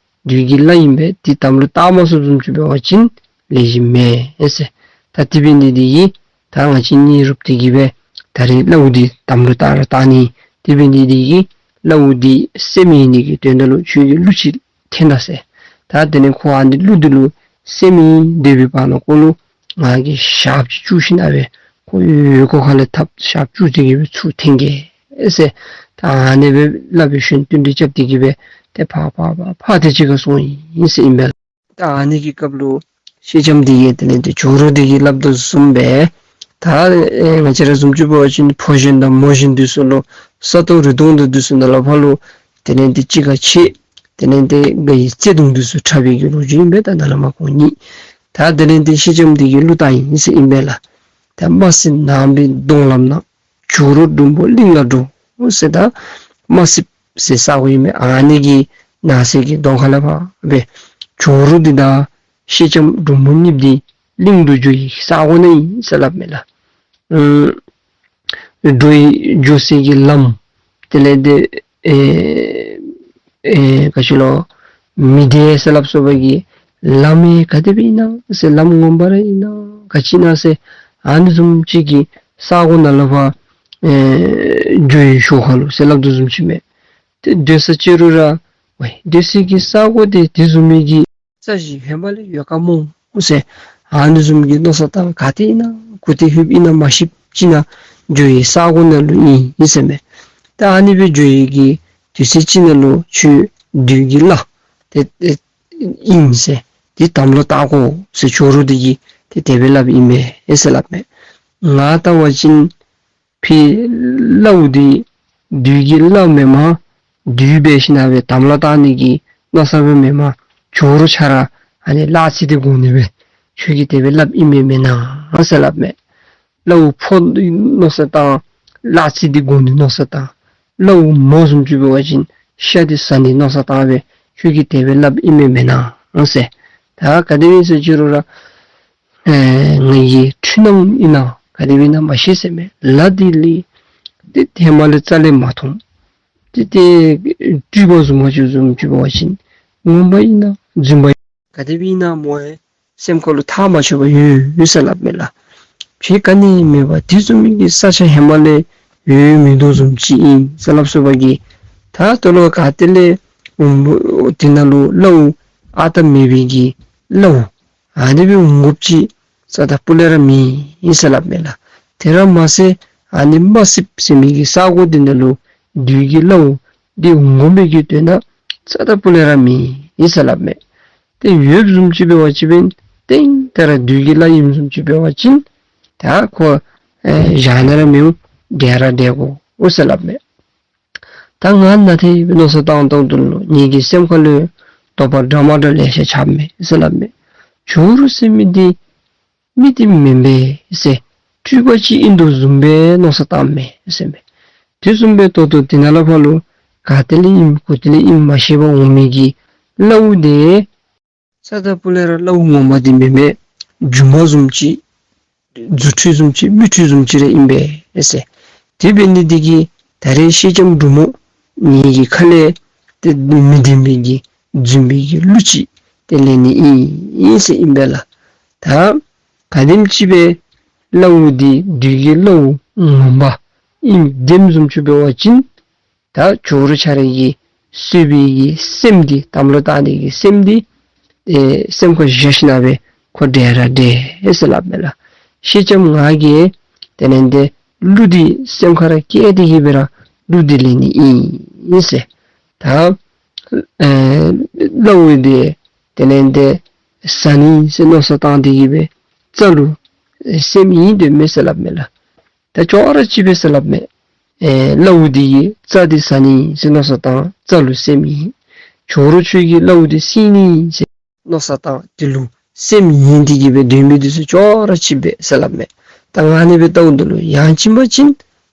བདུད་ཀྱི་བླ་ཨིན་པས། ཏེ་དམ་ལུ་བཏགས་མ་ཚུགསཔ་བཟུམ་ཅིག་འབད་བ་ཅིན་ལེགས་ཤོམ་མེན་ཟེར། ད་དེ་འབད་ནི་འདི་གིས་ད་ང་བཅས་གཉིས་རུབ་སྟེ་གི་སྦེ་ད་རིས་གླཝ་འདི་དམ་ལུ་བཏགས་ར་བཏགས་ནི། དེ་འབད་ནི་འདི་གིས་གླཝ་འདི་སེམས་ཡེངས་ནི་གི་དོན་དག་ལུ་ཁྱོད་ཀྱིས་གླུ་ཅིག་འཐེན་ད་ཟེར། ད་དེ་ལས་ཁོ་ཨ་ནི་གླུ་འདི་ལུ་སེམས་ཡེངས་སྡོད་པའི་བར་ན་ཁོ་ལུ་ང་གིས་ཞགསཔ་ཅིག་བཙུགས་ཞིནམ་ལས་ཁོ་ཡོད་ཁོ་ཁ་ལས་ཐབ་ཞགསཔ་བཙུགས་ཏེ་གི་སྦེ་ཚུར་འཐེན་གེ་ཟེར། ད་ཨ་ནི་སྦེ་སླབ་སྦེ་ཞིནམ་བསྟུན་གྲོས་རྐྱབ་སྟེ་གི་སྦེ་ཏེ་ཕར་ཕར་ཕར་ཕར་ཏེ་ཅིག་ཁར་སོང་ཡི་ཟེར་ཨིན་པས། ད་ཨ་ནི་གི་སྐབས་ལུ་སེང་ལྕམ་འདི་གིས་དེ་ལས་ཏེ་ཇོ་རུ་འདི་གིས་སླབ་དོ་བཟུམ་སྦེ་ད་ཨེ་ང་བཅས་ར་བཟུམ་ཅིག་འབད་བ་ཅིན་ཕོ་གཞོན་དང་མོ་གཞོན་འདི་ཚུ་ལུ་ས་སྟོང་རི་སྟོང་འདི་འདི་ཚུ་ནང་ལས་ཕར་ལུ་དེ་ལས་ཏེ་གཅིག་ཁར་ཕྱད། དེ་ལས་ཏེ་དགའ་བའི་བརྩེ་གདུང་འདི་ཚུ་འཁྲབ་པའི་གི་ལོ་རྒྱུས་ཨིན་པས། ད་ནཱ་ལས་མར་ཁོང་གཉིས་ད་དེ་ལས་ཏེ་སེང་ལྕམ་འདི་གིས་གླུ་བཏང་ཡི་ཟེར་ཨིན་པས་ལགས། ད་རྨ་སེང་ནགས་པའི་གདོང་ལམ་ན། ཇོ་རུ་འབྲུམ་པོ་གླིང་ལ་འགྲོ་ཟེར། ད་རྨ་སེང་ཟེར་ས་གོ་ཨིན་མས། ཨ་ནི་གི་ནགས་ཚལ་གྱི་གདོང་ཁ་ལས་ཕར་སྦེ་ཇོ་རུ་འདི་དང་སེང་ལྕམ་འབྲུམ་པོ་གཉིསཔོ་འདི་གླིང་དུ་འགྱོ་བའི་ས་གོ་ནང་ཨིན་ཟེར་སླབ་མས་ལགས། ཨུམ་འགྲོ་བའི་འགྱོ་སའི་གི་ལམ་དེ་ལས་ཏེ་ཨེ་ཨེ་ག་ཅི་ལོ་མི་སྡེ་ཟེར་སླབ་སོ་བའི་གི་ལམ་ཨེ་ག་དེ་སྦེ་ཨིན་ན་ཟེར་ལམ་ངོ་མ་ར་ཨིན་ན་ག་ཅི་ཨིན་ན་ཟེར་ཨ་ནི་བཟུམ་ཅིག་གི་ས་གོ་ནང་ལས་ཕར་ཨེ་འགྱོ་བའི་ཞོར་ཁ་ལུ་ཟེར་སླབ་དོ་བཟུམ་ཅིག་མས། ཏེ་སྡོད་ས་ཅིག་རུང་ར་ཝའི་སྡོད་སའི་གི་ས་གོ་འདི་དེ་བཟུམ་མའི་གི་ས་གཞི་ཧེ་མ་ལས་ཡོད་ག་སྨོ་ཟེར་ཨ་ནི་བཟུམ་གྱི་མནོ་བསམ་བཏང་ག་ཏེ་ཨིན་ན་གུ་ཏེ་ལྷོདཔ་ཨིན་ན་མ་ཤེསཔ་ཅིག་ནང་འགྱོ་བའི་ས་གོ་ནང་ལུ་ཨིན་ཨིན་ཟེར་མས། ད་ཨ་ནི་སྦེ་འགྱོ་བའི་གི་དུས་ཚོད་ཅིག་ནང་ལུ་ཁྱོད་བདུད་ཀྱི་བླ་ཏེ་ཨིན་ཟེར་ཏེ་དམ་ལུ་བཏགས་དགོ་ཟེར་ཇོ་རུ་འདི་གིས་ཏེ་དེ་སྦེ་སླབ་ཨིན་མས་ཨེ་ཟེར་སླབ་མས། ང་བལྟ་བ་ཅིན་ཕི་གླཝ་འདི་བདུད་ཀྱི་བླ་མེན་མས། བདུད་འབད་ཞིནམ་ལས་དམ་ལུ་བཏགས་ནི་གི་མནོ་བསམ་སྦེ་མེན་མས། ཇོ་རུ་ཁྱོད་ར་ཨ་ནི་གླགས་ཅིག་འདི་དགོ་ནི་སྦེ་ཁྱོད་ཀྱིས་དེ་སྦེ་སླབ་ཨིན་མས་མེན་ན་ཟེར་སླབ་མས། གླཝ་ཕོ་འདི་མནོ་བསམ་བཏང་གླགས་ཅིག་འདི་དགོ་ནི་མནོ་བསམ་བཏང་། གླཝ་མོ་བཟུམ་ཅིག་འབད་བ་ཅིན་ཤ་འདི་ཟ་ནི་མནོ་བསམ་བཏང་སྦེ་ཁྱོད་ཀྱིས་དེ་སྦེ་སླབ་ཨིན་མས་མེན་ན་ཟེར། ད་ག་དེ་སྦེ་ཟེར་ཅི་རུང་ར་ཨེ་ང་གི་འཁྲུལ་སྣང་ཨིན་ན་ག་དེ་སྦེ་ཨིན་ན་མ་ཤེས་ཟེར་མས། ལ་འདི་ལས་ཏེ་ཧེ་མ་ལས་རྩ་ལས་མ་མཐོང་། ཏེ་ཏེ་སྤྲུལ་པ་བཟུམ་མ་ཅིག་བཟུམ་ཅིག་འབད་བ་ཅིན་ངོ་མ་ཨིན་ན་རྫུན་པ་ ག་དེ་སྦེ་ཨིན་ན་མོ་ཡང་སེམས་ཁ་ལུ་ཐག་མ་ཆོད་པར་ཡོད་ཡོད་ཟེར་སླབ་མས་ལགས། ཕྱི་ཁ་ནི་མེད་པར་དེ་བཟུམ་མའི་གི་ས་ཆ་ཧེ་མ་ལས་ཡོད་མི་དོ་བཟུམ་ཅིག་ཨིན་ཟེར་སླབ་སོ་བ་གི། ད་ལྟོ་ལོ་ག་ཏེ་ལས་འོང་དེ་ནང་ལུ་ལཱ་ཨ་རྟག་མེད་པའི་གི་ལཱ་ཨ་ནི་སྦེ་འོང་དགོཔ་ཅིག་རྩ་དང་སྤུ་ལས་ར་མེད་ཨིན་ཟེར་སླབ་མས་ལགས། དེ་ར་མ་ཚད་ཨ་ནི་མ་སིབ་ཟེར་མི་གི་ས་གོ་དེ་ནང་ལུ་བདུད་ཀྱི་ལཱ་འདི་འོང་དགོ་མི་གི་དོན་དག་རྩ་དང་སྤུ་ལས་ར་མེད་ཨིན་ཟེར་སླབ་མས། ཏེ་ཡོདཔ་བཟུམ་ཅིག་འབད་བ་ཅིན་ཏེ་ད་ར་བདུད་ཀྱི་ལཱ་ཨིནམ་བཟུམ་ཅིག་འབད་བ་ཅིན་ད་ཁོ་ཨེ་བཞག་ནི་ར་མི་འོང་། བསྒྲལ་ར་བསྒྲལ་དགོ་ཟེར་སླབ་མས། ད་ང་ནཱ་ཏེ་མནོ་བསམ་བཏང་བཏངམ་ད་ལུ་ངེ་གི་སེམས་ཁ་ལུ་དོགས་པ་འདྲ་མ་འདྲཝ་ལེ་ཤ་ཆགསཔ་མས་ཟེར་སླབ་མས། ཇོ་རུ་ཟེར་མི་འདི་མི་འདི་མེན་པས་ཟེར། སྤྲུལ་པ་ཅིག་ཨིན་དོ་བཟུམ་སྦེ་མནོ་བསམ་བཏངམ་མས་ཟེར་མས། དེ་བཟུམ་སྦེ་ད་ལྟོ་དེ་ནང་ལས་ཕར་ལུ་ག་ཏེ་ལས་ཨིནམ་གུ་ཏེ་ལས་ཨིནམ་མ་ཤེས་པར་འོང་མི་གི་ལཱ་འདི་རྩ་དང་སྤུ་ལས་ར་ལཱ་ངོ་མ་འདི་མེན་པས། སྒྱུ་མ་བཟུམ་ཅིག་རྫུ་འཕྲུལ་བཟུམ་ཅིག་མིག་འཕྲུལ་བཟུམ་ཅིག་ར་ཨིན་པས་ཟེར། དེ་འབད་ནི་འདི་གིས་ད་རེས་སེང་ལྕམ་འབྲུག་མོ་ངེ་གི་ཁ་ལས་ཏེ་མི་བདེན་པའི་གི་རྫུན་པའི་གི་གླུ་ཅིག་ཏེ་ལེན་ནི་ཨིན་ཟེར་ཨིན་པས་ལགས། ད་ག་དེམ་ཅིག་སྦེ་ལཱ་འདི་བདུད་ཀྱི་ལཱ་ངོ་མ་ཨིནམ་བདེནམ་བཟུམ་ཅིག་འབད་བ་ཅིན་ད་ཇོ་རུ་ཁྱོད་ར་གིས་གསོས་པའི་གི་སེམས་འདི་དམ་ལུ་བཏགས་ནི་གི་སེམས་འདི་ཨེ་སེམས་ཁར་བཞག་ཞིནམ་སྦེ་ཁོ་བསྒྲལ་ར་བསྒྲལ་ཟེར་སླབ་མས་ལགས། སེང་ལྕམ་ང་གིས་དེ་ལས་འདི་གླུ་འདི་སེམས་ཁར་ར་བཀལ་ཏེ་གི་སྦེ་ར་གླུ་འདི་ལེན་ནི་ཨིན་ཟེར། ད་ཨེ་ལཱ་འདི་དེ་ལས་འདི་ཟ་ནི་ཟེར་མནོ་བསམ་བཏང་སྟེ་གི་སྦེ་རྩ་ལུ་ཨེ་སེམས་ཡེངས་སྡོདཔ་མས་ཟེར་སླབ་མས་ལགས། ད་ཅོག་ར་གཅིག་པས་ཟེར་སླབ་མས། ཨེ་ལཱ་འདི་གི་རྩ་འདི་ཟ་ནི་ཟེར་མནོ་བསམ་བཏང་རྩ་ལུ་སེམས་ཡེངས། ཇོ་རུ་ཁྱོད་ཀྱི་ལཱ་འདི་བསད་ནི་ཟེར་མནོ་བསམ་བཏང་དེ་ལུ་སེམས་ཡེངས་ཏེ་གི་སྦེ་སྡོད་མི་འདི་ཚུ་ཅོག་ར་གཅིག་པས་ཟེར་སླབ་མས། ད་ང་ཨ་ནི་སྦེ་བལྟཝ་ད་ལུ་ཡང་ཅིན་མ་ཅིན་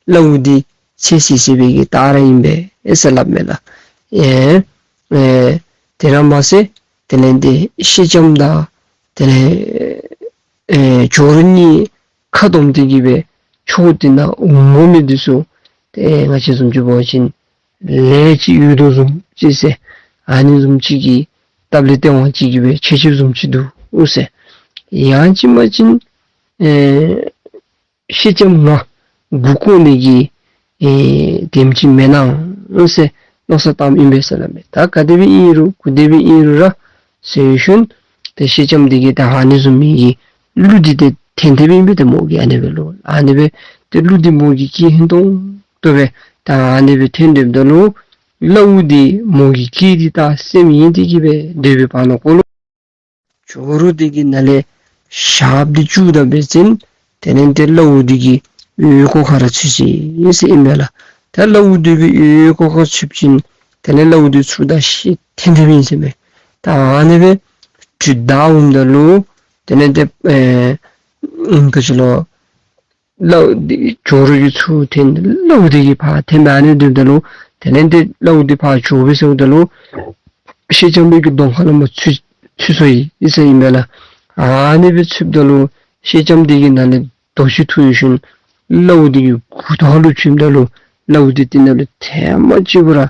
ལཱ་འདི་ཚེ་ཟད་ཟད་པའི་གི་རྟགས་ར་ཨིན་པས་ཟེར་སླབ་མས་ལགས། ཨེ་ཨེ་དེ་ར་མ་ཚད་དེ་ལས་འདི་སེང་ལྕམ་དང་དེ་ལས་ཨེ་ཇོ་རུ་གཉིས་ཁ་བསྡོམས་ཏེ་གི་སྦེ་ཕྱོགས་དེ་ནང་འོང་མི་འདི་ཚུ་ཏེ་ང་བཅས་བཟུམ་ཅིག་འབད་བ་ཅིན་ལས་ཅིག་ཡོད་དོ་བཟུམ་ཅིག་ཟེར་ཨ་ནི་བཟུམ་ཅིག་གི་སྟབས་ལེགས་སྟེས་དབང་ཅིག་གི་སྦེ་ཆེ་ཆེ་བཟུམ་ཅིག་འདུག་ཟེར། ཡང་ཅིན་མ་ཅིན་ཨེ་སེང་ལྕམ་ང་མགུ་སྐོར་ནི་གི་ཨེ་དེམ་ཅིག་མེན་ན་ཟེར་མནོ་བསམ་བཏངམ་ཨིན་པས་ཟེར་སླབ་མས། ད་ག་དེ་སྦེ་ཨིན་རུང་གུ་དེ་སྦེ་ཨིན་རུང་ར་ཟེར་ཞིནམ་ཏེ་སེང་ལྕམ་འདི་གིས་ད་ཨ་ནི་བཟུམ་མའི་གི་གླུ་འདི་ཏེ་འཐེན་འཐེནམ་ཨིན་པས། ཏེ་མོ་གིས་ཨ་ནི་སྦེ་ལོ་ཨ་ནི་སྦེ་ཏེ་གླུ་འདི་མོ་གིས་སྐད་ཧིང་ཏོང་ཏོ་སྦེ་ད་ཨ་ནི་སྦེ་འཐེན་སྡོདཔ་ད་ལུ་ལཱ་འདི་མོ་གི་སྐད་འདི་ད་སེམས་ཡེངས་ཏེ་གི་སྦེ་སྡོད་པའི་བར་ན་ཁོ་ལུ་ཇོ་རུ་འདི་གི་ནང་ལས་ཞགཔ་འདི་བཅུག་ད་འབད་བ་ཅིན་དེ་ལས་འདི་ལཱ་འདི་གི་འོད་ཀོ་ཁར་ར་ཚུད་ཅི་ཟེར་ཨིན་མས་ལགས། ད་ལཱ་འདི་སྦེ་འོད་ཀོ་ཁར་ཚུདཔ་ཅིན་དེ་ལས་ལཱ་འདི་ཚུར་ད་ཤི་འཐེན་འཐེནམ་ཨིན་ཟེར་མས། ད་ཨ་ནི་སྦེ་དྲི་ད་འོངམ་ད་ལུ་དེ་ལས་འདི་ཨེ་ཨུམ་ག་ཅི་ལོ་ལཱ་འདི་ཇོ་རུ་གིས་ཚུར་འཐེན། ལཱ་འདི་གིས་ཕར་འཐེན་པའི་ཨ་ནི་སྡོདཔ་ད་ལུ་དེ་ལས་འདི་ལཱ་འདི་ཕར་འགྱོ་བའི་ཚེ་ད་ལུ་སེང་ལྕམ་འདི་གི་གདོང་ཁ་ལུ་མར་ཚུད་ཚུད་སོ་ཡི་ཟེར་ཨིན་མས་ལགས། ཨ་ནི་སྦེ་ཚུདཔ་ད་ལུ་སེང་ལྕམ་འདི་གི་ནང་ལས་དོ་ཤུགས་ཐུག་ཡོད་ཞིནམ་ལཱ་འདི་གི་མགུ་ཏོ་ལུ་བྱིནམ་ད་ལུ་ལཱ་འདི་དེ་ནང་ལུ་ཐེངས་མ་གཅིག་པུ་ར་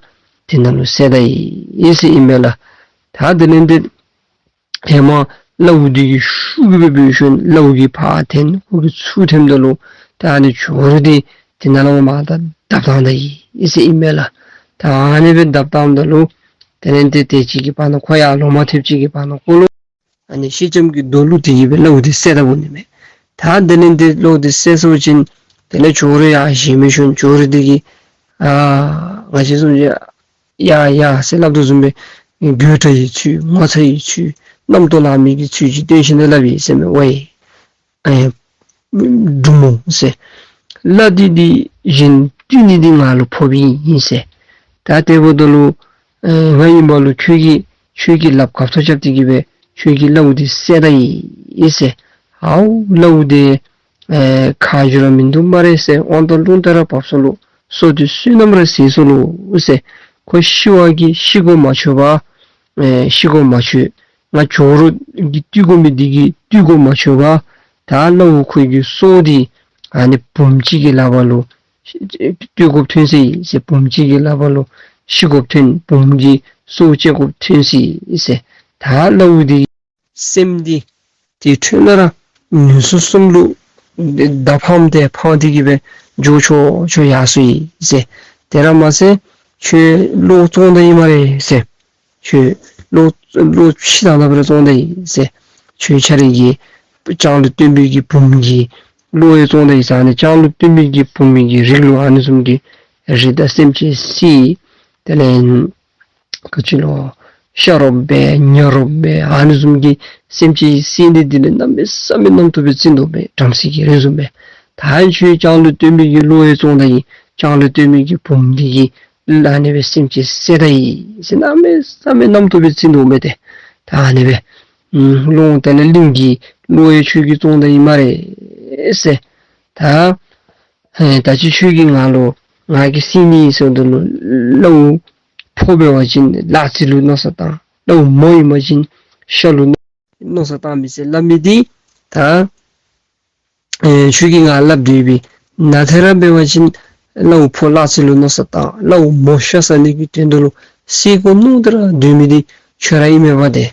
དེ་ནང་ལུ་བསད་ད་ཡི་ཟེར་ཨིན་མས་ལགས། ད་དེ་ལས་འདི་ཧེ་མ་ལཱ་འདི་གིས་ཤུགས་ཀྱིས་སྦེ་འབད་ཞིནམ་ལཱ་གིས་ཕར་འཐེན་ཁོ་གིས་ཚུར་འཐེནམ་ད་ལུ་ད་ཨ་ནི་ཇོ་རུ་འདི་དེ་ནང་ལུ་མར་ད་བརྡབ་བཏང་ད་ཡི་ཟེར་ཨིན་མས་ལགས། ད་ཨ་ནི་སྦེ་བརྡབ་བཏངམ་ད་ལུ་དེ་ལས་འདི་དེ་ཅིག་གི་བར་ན་ཁོ་ཡར་ལོང་མ་ཐེབས་ཅིག་གི་བར་ན་ཁོ་ལུ་ཨ་ནི་སེང་ལྕམ་གྱི་རྡོ་ལུ་དེ་གིས་སྦེ་ལཱ་འདི་བསད་ད་འོང་ནི་མས། ད་དེ་ལས་འདི་ལཱ་འདི་བསད་སོང་ཅིན་དེ་ལས་ཇོ་རུ་ཡར་བཞེངས་མི་ཞིནམ་ཇོ་རུ་འདི་གིས་ཨ་ང་བཅས་བཟུམ་ཅིག་ཡ་ཡ་ཟེར་སླབ་དོ་བཟུམ་སྦེ་དགོད་བྲ་བའི་ཚུལ་ངོ་ཚ་བའི་ཚུལ་རྣམ་རྟོག་ལང་མི་གི་ཚུལ་ཅིག་སྟོན་ཞིནམ་ལས་སླབ་ཡི་ཟེར་མས། ཝའེ་ཨེ་འབྲུག་མོ་ཟེར། ལཱ་འདི་འདི་གཞན་བཏུལ་ནི་འདི་ང་ལུ་ཕོགཔ་ཨིན་ཟེར། ད་དེ་འབདཝ་ད་ལུ་ཨེ་ང་ཨིན་པ་ལུ་ཁྱོད་ཀྱིས་ཁྱོད་ཀྱི་ལགཔ་གབ་ཐོག་རྐྱབ་སྟེ་གི་སྦེ་ཁྱོད་ཀྱི་ལཱ་འདི་བསད་ད་ཡི་ཟེར། ཨའུ་ལཱ་འདི་ཨེ་ཁ་རྗེ་ར་མིན་འདུག་སྨ་རེ་ཟེར། དབང་ཐང་རླུང་རྟ་ར་བབས་སོ་ལོ། སྲོག་འདི་བསོད་ནམས་ར་ཟད་སོ་ལོ་ཟེར། ཁོ་ཤི་བ་གིས་ཤི་དགོ་མ་ཆོད་པར་ཨེ་ཤི་དགོ་མ་ཆོད། ང་ཇོ་རུ་གིས་བཏུལ་དགོ་མི་འདི་གིས་བཏུལ་དགོ་མ་ཆོད་པར་ད་ལཱ་ཁོ་གི་སྲོག་འདི་ཨ་ནི་བུམོ་ཅིག་གི་ལག་པར་ལུ་བཏུལ་དགོཔ་ཐོན་སོ་ཡི་ཟེར། བུམོ་ཅིག་གི་ལག་པར་ལུ་ཤི་དགོཔ་ཐོན། བུམོ་གི་སྲོག་བཅད་དགོཔ་ཐོན་སོ་ཡི་ཟེར། ད་ལཱ་འདི་ སེམས་འདི་དེ་འཕྲོ་ལས་ར་ངན་སོང་གསུམ་ལུ་མདའ་འཕངམ་དེ་འཕངས་ཏེ་གི་སྦེ་འགྱོ་ཆོག་ཆོག་ཡར་སོ་ཡི་ཟེར། དེ་ར་མ་ཚད་ཁྱོད་གློ་བཙོང་ད་ཡི་སྨ་རེ་ཟེར། ཁྱོད་གློ་གློ་ཕྱེ་ཐངས་དག་པ་ར་བཙོང་ད་ཡི་ཟེར། ཁྱོད་ཁྱོད་རའི་གི་སྐྱབས་མགོན་སྟོན་པའི་གི་བུམོ་གི་གློ་ཡང་བཙོང་ད་ཡི་ཟེར། ཨ་ནི་སྐྱབས་མགོན་སྟོན་པའི་གི་བུམོ་གི་རིགས་ལུ་ཨ་ནི་བཟུམ་གྱི་རི་དྭགས་སེམས་ཅན་བསད། དེ་ལས་ག་ཅི་ལོ། ཤ་རོགསཔ་སྦེ་ཉ་རོགསཔ་སྦེ་ཨ་ནི་བཟུམ་གྱི་སེམས་ཅན་བསད་ནི་འདི་ལས་གནམ་མེད་ས་མེད་རྣམ་རྟོག་སྦེ་བརྩི་དོ་མས། བྲམ་ཟེ་གི་རིགས་བཟུམ་སྦེ། ད་ཁྱོད་སྐྱབས་མགོན་སྟོན་པའི་གི་གློ་ཡང་བཙོང་ད་ཡི། སྐྱབས་མགོན་སྟོན་པའི་གི་བུམོ་འདི་གི་ཨ་ནི་སྦེ་སེམས་ཅན་བསད་ད་ཡི་ཟེར་གནམ་མེད་ས་མེད་རྣམ་རྟོག་སྦེ་བརྩི་དོ་མས་ཏེ། ད་ཨ་ནི་སྦེ་ཨུམ་ལོང་དེ་ལས་གླིང་གི་གློ་ཡང་ཁྱོད་ཀྱིས་བཙོང་ད་ཡི་སྨ་རེ་ཟེར། ད་ཨེ་ད་ཅི་ཁྱོད་ཀྱིས་ང་ལུ་ང་གིས་བསད་ནི་ཟེརཝ་ད་ལུ་གླཝ་ཕོ་འབད་བ་ཅིན་གླ་རྩི་ལུ་མནོ་བསམ་བཏང་། གླཝ་མོ་ཨིན་པ་ཅིན་ཤ་ལུ་མནོ་བསམ་བཏང་མི་ཟེར་སླབ་མི་འདི་ད་ཨེ་ཁྱོད་ཀྱིས་ང་སླབ་སྡོད་པའི་ནཱ་ཏེ་ར་འབད་བ་ཅིན་གླཝ་ཕོ་གླ་རྩི་ལུ་མནོ་བསམ་བཏང་། གླཝ་མོ་ཤ་ཟ་ནི་གི་དོན་དག་ལུ་བསད་དགོ་མནོ་སྟེ་ར་སྡོད་མི་འདི་ཁྱོད་ར་ཨིན་མས་པ་ཏེ།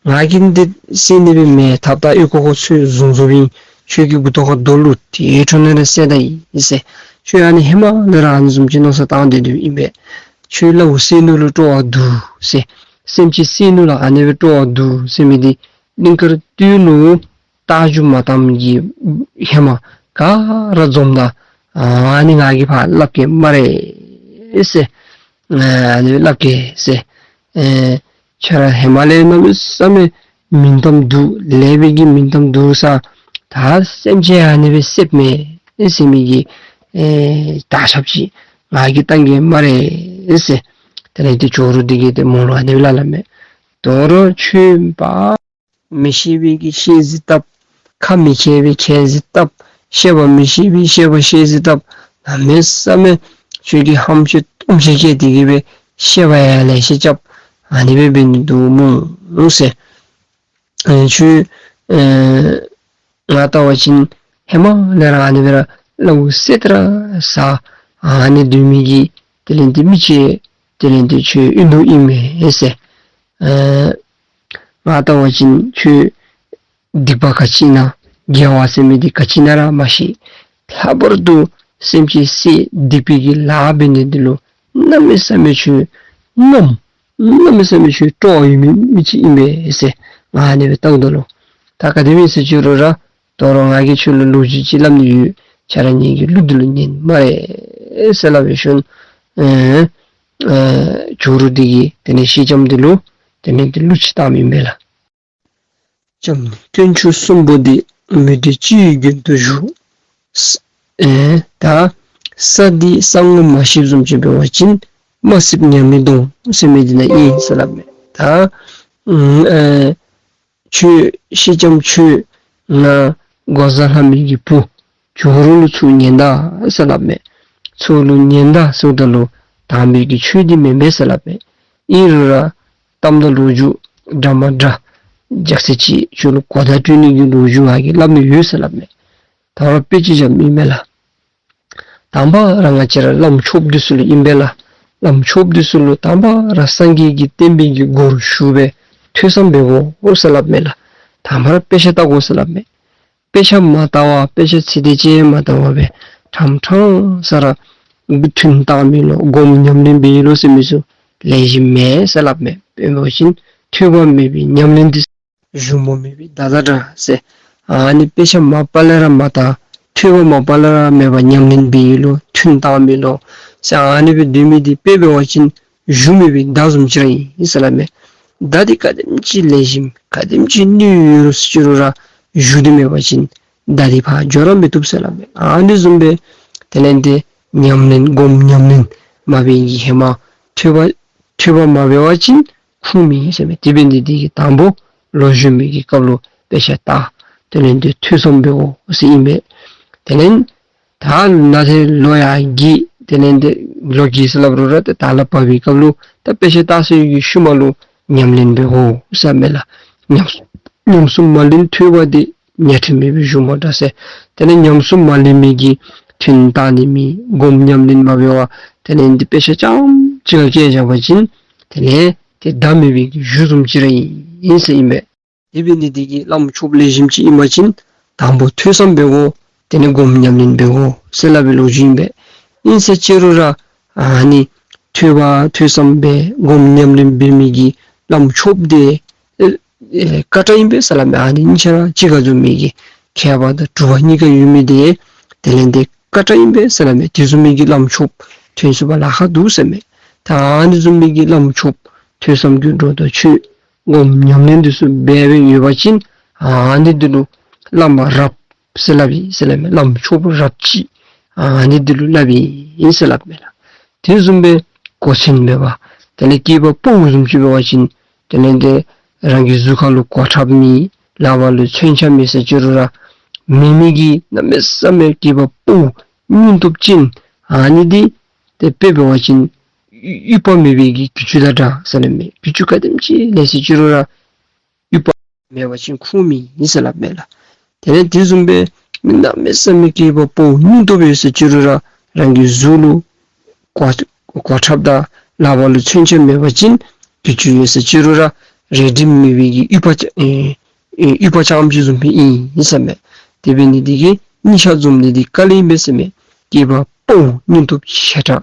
ང་གིས་འདི་བསད་ནི་སྦེ་མེན། ཐབས་དང་ཨོལ་ལྐོག་ཚུ་བཟུང་བཟུངམ་ཨིན། ཁྱོད་ཀྱི་མགུ་ཏོ་ཁར་རྡོ་བླུགས་ཏེ་འཕྲོ་ནས་ར་བསད་ད་ཡི་ཟེར། ཁྱོད་ཨ་ནི་ཧེ་མ་ལས་ར་ཨ་ནི་བཟུམ་ཅིག་མནོ་བསམ་བཏང་སྡོད་སྡོདཔ་ཨིན་པས། ཁྱོད་གླཝ་བསད་ནི་ལུ་སྤྲོ་བ་འདུག་ཟེར། སེམས་ཅན་བསད་ནི་ལུ་ཨ་ནི་སྦེ་སྤྲོ་བ་འདུག་ཟེར་མི་འདི་གླིང་དཀར་སྟོད་ལུ་རྟ་རྒྱུག་མ་བཏངམ་གི་ཧེ་མ་ག་ར་འཛོམས་ད་ཨ་ནི་ང་གིས་ཕར་སླབ་གེ་སྨ་རེ་ཟེར། ཨ་ནི་སླབ་གེ་ཟེར། ཨེ་ཁྱོད་ར་ཧེ་མ་ལས་གནམ་མེད་ས་མེད་མིང་གཏམ་འདུག། ལེགས་པའི་གི་མིང་གཏམ་འདུག་ཟེར། ད་སེམས་ཅན་ཨ་ནི་སྦེ་བསདཔ་མེན་ཟེར་མི་གི་ཨེ་དར་ཁྱབ་ཅིག་ང་གིས་བཏང་གེ་སྨ་རེ་ཟེར། དེ་ལས་ཏེ་ཇོ་རུ་འདི་གིས་ཏེ་མོ་ལུ་ཨ་ནི་སྦེ་སླབ་སླབ་མས། དོ་རུང་ཁྱོད་འབད་མི་ཤེས་པའི་གི་ཤེས་ཟེར་བཏབ། ཁ་མི་མཁས་པའི་མཁས་ཟེར་བཏབ། བཤད་པ་མི་ཤེས་པའི་བཤད་པ་ཤེས་ཟེར་བཏབ། གནམ་མེད་ས་མེད་ཁྱོད་ཀྱིས་ཧམ་བཤད་གཏམ་བཤད་བཤད་དེ་གི་སྦེ་བཤད་པ་ཡང་ལེ་ཤ་རྐྱབ། ཨ་ནི་སྦེ་འབད་ནི་འདུག་སྨོ་ཟེར། ཨེ་ཁྱོད་ཨེ་ང་བལྟ་བ་ཅིན་ཧེ་མ་ལས་ར་ཨ་ནི་སྦེ་ར་གླཝ་བསད་དེ་ར་ཟ་ཨ་ནི་སྡོད་མི་གི་དེ་ལས་ཏེ་མི་ཅིག་དེ་ལས་ཏེ་ཁྱོད་ཨིན་དོ་ཨིན་མས་ཟེར། ཨེ་ང་བལྟ་བ་ཅིན་ཁྱོད་སྡིག་པ་ག་ཅི་ཨིན་ན་དགེ་བ་ཟེར་མི་འདི་ག་ཅི་ཨིན་ན་ར་མ་ཤེས། ལྷག་པར་དུ་སེམས་ཅན་བསད་སྡིག་པའི་གི་ལཱ་འབད་ནི་འདི་ལུ་གནམ་མེད་ས་མེད་ཁྱོད་རྔམ། གནམ་མེད་ས་མེད་ཁྱོད་སྤྲོ་བ་ཡོད་མི་མི་ཅིག་ཨིན་པས་ཟེར། ང་ཨ་ནི་སྦེ་བལྟཝ་ད་ལུ་ད་ག་དེ་སྦེ་ཟེར་ཞུ་རུང་ར་དོ་རུང་ང་གིས་ཁྱོད་ལུ་ལོ་རྒྱུས་ཅིག་སླབ་ནི་ཡོད། ཁྱོད་ར་ངེ་གི་གླུ་འདི་ལུ་ཉན་སྨ་རེ་ཟེར་སླབ་པའི་ཤུལ་ཨེ་ཨེ་ཇོ་རུ་འདི་གིས་དེ་ལས་སེང་ལྕམ་འདི་ལུ་དེ་ལས་ཏེ་གླུ་ཅིག་བཏངམ་ཨིན་པས་ལགས། ལྕམ་དཀོན་མཆོག་གསུམ་པོ་འདི་མི་འདི་ཅི་ཡི་རྒྱུན་དུ་བཞུགས། ཨེ་ད་ས་འདི་ས་ངོ་མ་ཤེསཔ་བཟུམ་ཅིག་འབད་བ་ཅིན་མ་སྲིབ་ཉམས་ལེན་གཏོང་ཟེར་མི་འདི་ནང་ཨིན་ཟེར་སླབ་མས། ད་ཨེ་ཁྱོད་སེང་ལྕམ་ཁྱོད་ང་འགོག་བཟའ་ལྷ་མོའི་གི་བུ་ཇོ་རུ་ལུ་ཚུར་ཉན་ད་ཟེར་སླབ་མས། ཚུར་ལུ་ཉན་ད་ཟེརཝ་ད་ལུ་དམ་པའི་གི་ཆོས་འདི་མེན་མས་ཟེར་སླབ་མས། ཨིན་རུང་ར་གཏམ་དང་ལོ་རྒྱུས་འདྲ་མ་འདྲཝ་རྒྱགས་ཚད་ཅིག་ཁྱོད་ལུ་གོ་བརྡ་སྤྲོད་ནི་གི་ལོ་རྒྱུས་ང་གིས་སླབ་ནི་ཡོད་ཟེར་སླབ་མས། ད་རུང་དཔེ་ཅིག་བཞགཔ་ཨིན་མས་ལགས། དང་པ་ར་ང་བཅས་ར་བླམ་ཆོསཔ་འདི་ཚུ་ལུ་ཨིན་པས་ལགས། བླམ་ཆོསཔ་འདི་ཚུ་ལུ་དང་པ་ར་སངས་རྒྱས་ཀྱི་བསྟན་པའི་གི་སྒོར་ཞུགས་སྦེ་ཐོས་བསམ་འབད་དགོ་ཟེར་སླབ་མས་ལགས། དང་པ་ར་དཔེ་ཆ་བལྟ་དགོ་ཟེར་སླབ་མས། དཔེ་ཆ་མ་བལྟ་བར་དཔེ་ཆ་ཚིག་དེ་ཅིག་མ་བལྟ་བར་སྦེ་ཕྲང་ཕྲང་ས་ར་ཐུན་བཏང་མི་ལོ་སྒོམ་ཉམས་ལེན་འབད་ཡི་ལོ་ཟེར་མི་ཚུ་ལེགས་ཤོམ་མེད་ཟེར་སླབ་མས། དཔེ་འབད་བ་ཅིན་ཐོས་པ་མེད་པའི་ཉམས་ལེན་འདི་གཞུང་མོ་མེད་པའི་བརྡ་དང་འདྲ་ཟེར། ཨ་ནི་དཔེ་ཆ་མ་པ་ལས་ར་མ་བལྟ་ཐོས་པ་མ་པ་ལས་ར་མེད་པར་ཉམས་ལེན་འབད་ཡི་ལོ་ཐུན་བཏང་མི་ལོ་ཟེར་ཨ་ནི་སྦེ་སྡོད་མི་འདི་དཔེ་འབད་བ་ཅིན་གཞུང་མེད་པའི་བརྡ་བཟུམ་ཅིག་ར་ཨིན་ཟེར་སླབ་མས། བརྡ་འདི་ག་དེམ་ཅིག་ལེགས་ཤོམ་ག་དེམ་ཅིག་ནུས་ཡོད་ཟེར་ཞུ་རུང་ར་གཞུང་འདི་མེད་པ་ཅིན་བརྡ་འདི་ཕར་འགྱོ་ར་མི་བཏུབ་ཟེར་སླབ་མས། ཨ་ནི་བཟུམ་སྦེ་དེ་ལས་ཏེ་ཉམས་ལེན་སྒོམ་ཉམས་ལེན་མ་འབད་བའི་ཧེ་མ་ཐོས་པ་ཐོས་པ་མ་འབད་བ་ཅིན་ཁུངས་མེད་ཟེར་མས། དེ་འབད་ནི་འདི་གིས་དང་པ་ལོ་གཞོན་མའི་གི་སྐབས་ལུ་དཔེ་ཆ་བལྟ། དེ་ལས་ཏེ་ཐོས་བསམ་འབད་དགོ་ཟེར་ཨིན་མས། དེ་ལས་ད་ནཱ་ཏེ་ལོ་ཡང་རྒས། དེ་ལས་ཏེ་ལོ་རྒས་ཟེར་སླབ་རུང་ར་ཏེ་དར་ལ་བབས་པའི་སྐབས་ལུ་ད་དཔེ་ཆ་བལྟ་ཚར་བའི་གི་ཤུལ་མ་ལུ་ཉམས་ལེན་འབད་དགོ་ཟེར་མས་ལགས། ཉམས་ཉམས་སུ་མ་ལེན་ཐོས་པ་འདི་ཉ་ཁྲི་མེད་པའི་གཞུང་མོ་འདྲ་ཟེར། དེ་ལས་ཉམས་སུ་མ་ལེན་མི་གིས་ཐུན་བཏང་ནི་མེད། སྒོམ་ཉམས་ལེན་མ་འབད་བར་དེ་ལས་ཏེ་དཔེ་ཆ་རྐྱངམ་ཅིག་ཁར་བསྐྱལ་བཞག་པ་ཅིན་དེ་ལས་ཏེ་བརྡ་མེད་པའི་གི་གཞུང་བཟུམ་ཅིག་ར་ཨིན་ཟེར་ཨིན་མས། དེ་འབད་ནི་དེ་གིས་བླམ་ཆོསཔ་ལེགས་ཤོམ་ཅིག་ཨིན་པ་ཅིན་དང་པོ་ཐོས་བསམ་འབད་དགོ། དེ་ལས་སྒོམ་ཉམས་ལེན་འབད་དགོ་ཟེར་སླབ་པའི་ལོ་རྒྱུས་ཨིན་པས། ཨིན་ས་ཅི་རུང་ར་ཨ་ནི་ཐོས་པ་ཐོས་བསམ་འབད་སྒོམ་ཉམས་ལེན་འབད་མི་གི་བླམ་ཆོསཔ་དེ་ཨེ་ཨེ་ཀ་དྲག་ཨིན་པས་ཟེར་སླབ་མས། ཨ་ནི་གཉིས་ཆ་ར་གཅིག་ཁར་འཛོམས་མི་གི་མཁས་པ་དང་གྲུབ་པ་གཉིས་ཀ་ཡོད་མི་དེ་དེ་ལས་དེ་ཀ་དྲག་ཨིན་པས་ཟེར་སླབ་མས། དེ་བཟུམ་མི་གི་བླམ་ཆོསཔ་ཐོན་ཚུགས་པར་ལཱ་ཁག་འདུག་ཟེར་མས། ད་ཨ་ནི་བཟུམ་མི་གི་བླམ་ཆོསཔ་ཐོས་བསམ་རྒྱུན་འགྲོ་དང་ཆོས་སྒོམ་ཉམས་ལེན་འདི་ཚུ་འབད་འབད་ཡོད་པ་ཅིན་ཨ་ནི་འདི་ལུ་བླམ་རབ་ཟེར་སླབ་ཨིན་ཟེར་སླབ་མས། བླམ་ཆོསཔ་རབ་ཅིག་ཨ་ནི་འདི་ལུ་སླབ་ཨིན་ཟེར་སླབ་མས་ལགས། དེ་བཟུམ་སྦེ་གོ་མཚོན་འབད་བ་དེ་ལས་སྐྱེས་པ་ཕོ་བཟུམ་ཅིག་འབད་བ་ཅིན་དེ་ལས་དེ་རང་གི་གཟུགས་ཁ་ལུ་གོ་ཁྲབ་མེད། ལག་པ་ལུ་མཚོན་ཆ་མེད་ས་ཅི་རུང་ར་མེད་མི་གི་གནམ་མེད་ས་མེད་སྐྱེས་པ་ཕོ་སྙིང་སྟོབས་ཅན་ཨ་ནི་འདི་དེ་དཔེ་འབད་བ་ཅིན་ཡུ་ཡུ་བ་མེད་པའི་གི་གྱི་ཅུ་དང་འདྲ་ཟེར་སླབ་མས། གྱི་ཅུ་ག་དེམ་ཅིག་ལེན་ས་ཅི་རུང་ར་ཡུ་བ་མེད་པ་ཅིན་ཁུངས་མེད་ཨིན་ཟེར་སླབ་མས་ལགས། དེ་ལས་དེ་བཟུམ་སྦེ་མི་གནམ་མེད་ས་མེད་སྐྱེས་པ་ཕོ་སྙིང་སྟོབས་ཡོད་ས་ཅི་རུང་ར་རང་གི་གཟུགས་ལུ་གོ་གོ་ཁྲབ་དང་ལག་པ་ལུ་མཚོན་ཆ་མེད་པ་ཅིན་གྱི་ཅུ་ཡོད་ས་ཅི་རུང་ར་རལ་གྲི་མེད་པའི་གི་ཡུ་བ་ཅ་ཨེ་ཨེ་ཡུ་བ་ཅན་ཅིག་བཟུམ་སྦེ་ཨིན་ཟེར་མས། དེ་འབད་ནི་དེ་གིས་གཉིས་ཆ་འཛོམས་ནི་འདི་དཀའ་ལས་ཨིན་པས་ཟེར་མས། སྐྱེས་པ་ཕོ་སྙིང་སྟོབས་ཆེ་དྲགས་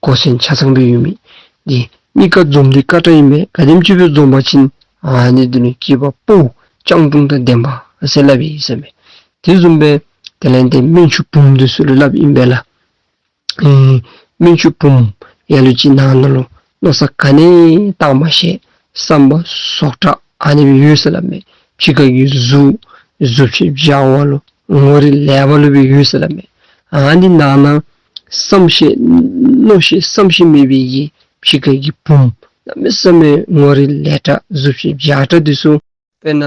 གོ་མཚོན་ཆ་ཚང་སྦེ་ཡོད་མི་འདི་གཉིས་ཀ་འཛོམས་ནི་དཀའ་དྲགས་ཨིན་མས། ག་དེམ་ཅིག་སྦེ་འཛོམས་པ་ཅིན་ཨ་ནི་འདི་ནི་སྐྱེས་པ་ཕོ་སྤྱང་གྲུང་དང་ལྡན་པ་ཟེར་སླབ་ཨིན་ཟེར་མས། དེ་བཟུམ་སྦེ་དེ་ལས་དེ་སྨན་ཆུང་བུམོ་འདི་ཚུ་ལུ་སླབ་ཨིན་པས་ལགས། ཨེ་སྨན་ཆུང་བུམོ་ལ་ལུ་ཅིག་ནང་ན་ལུ་མནོ་བསམ་ག་ནི་བཏང་མ་ཤེས། བསམ་པ་ཟོག་དྲགས་ཨ་ནི་སྦེ་ཡོད་ཟེར་སླབ་མས། ཕྱི་ཁ་གི་གཟུགས་གཟུགས་བྱད་འཇའ་བ་ལུ་ངོ་རིས་ལེགས་པ་ལུ་སྦེ་ཡོད་ཟེར་སླབ་མས། ཨ་ནི་ནང་ན་བསམ་ཤེས་མནོ་ཤེས་བསམ་ཤེས་མེད་པའི་གི་ཕྱི་ཁ་གི་བུམོ་གནམ་མེད་ས་མེད་ངོ་རིས་ལེགས་དྲགས་གཟུགས་བྱད་འཇའ་དྲགས་འདི་ཚུ་དཔེར་ན་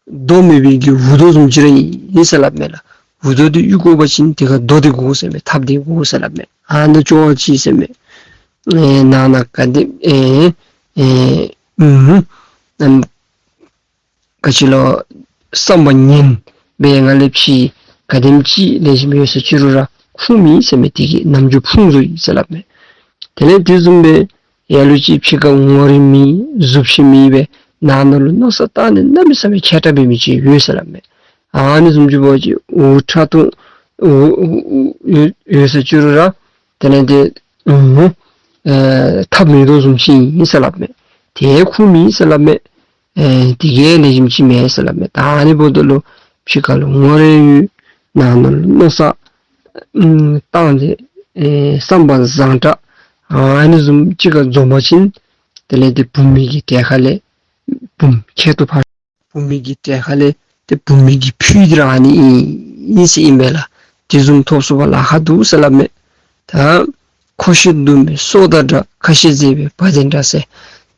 རྡོ་མེད་པའི་གི་འུར་རྡོ་བཟུམ་ཅིག་ར་ཨིན་ཟེར་སླབ་མས་ལགས། འུར་རྡོ་འདི་གཡུག་དགོ་པ་ཅིན་དེ་ཁར་རྡོ་འདི་དགོ་ཟེར་མས། ཐགཔ་འདི་དགོ་ཟེར་སླབ་མས། ཨ་ནི་ཅོག་ཅིག་ཟེར་མས། ཨེ་ནང་ན་ག་དེ་ཨེ་ཨེ་ཨུམ་ཨམ་ག་ཅི་ལོ་བསམ་པ་ངན་པའི་ངང་ལས་ཕྱི་ག་དེམ་ཅིག་ལེགས་ཤོམ་ཡོད་ས་ཅི་རུང་ར་ཁུངས་མེད་ཟེར་མས། དེ་གི་རྣམ་འགྱུར་ཕུང་བཟོ་ཡི་ཟེར་སླབ་མས། དེ་ལས་དེ་བཟུམ་སྦེ་ལ་ལུ་ཅིག་ཕྱི་ཁར་ངོ་རིས་མེད་གཟུགས་བྱད་མེད་པས་ནང་ན་ལུ་མནོ་བསམ་བཏང་ནི་གནམ་མེད་ས་མེད་ཆེ་དྲགས་འབད་མི་ཅིག་ཡོད་ཟེར་སླབ་མས། ཨ་ནི་བཟུམ་ཅིག་འབད་བ་ཅིན་འུར་ཁྲག་འཐུང་འུར་འུར་འུར་ཡོད་ཡོད་ས་ཅི་རུང་ར་དེ་ལས་དེ་ཨུམ་ཨེ་ཐགཔ་མེད་དོ་བཟུམ་ཅིག་ཨིན་ཟེར་སླབ་མས། དེ་ཁུངས་མེད་ཟེར་སླབ་མས། ཨེ་དེ་གིས་ལེགས་ཤོམ་ཅིག་མེན་ཟེར་སླབ་མས། ད་ཨ་ནི་འབདཝ་ད་ལུ་ཕྱི་ཁ་ལུ་ངོ་རིས་ཡོད་ནང་ན་ལུ་མནོ་བསམ་ཨུམ་བཏང་སྟེ་ཨེ་བསམ་པ་བཟང་དྲགས་ཨ་ནི་བཟུམ་ཅིག་ཁར་འཛོམས་པ་ཅིན་དེ་ལས་དེ་བུམོ་གི་གྲལ་ཁ་ལས་བུམོ་ཁྱད་དུ་འཕགས་བུམོ་གི་གྲལ་ཁ་ལས་དེ་བུམོ་གི་ཕུད་འདི་ར་ཨ་ནི་ཨིན་ཨིན་ཟེར་ཨིན་པས་ལགས། དེ་བཟུམ་ཐོབ་ཚུགས་པར་ལཱ་ཁག་འདུག་ཟེར་སླབ་མས། ད་ཁོ་ཤི་དུམ་པའི་སྲོག་དང་འདྲ། ཁ་བཤད་མཛད་པའི་བ་དན་འདྲ་ཟེར།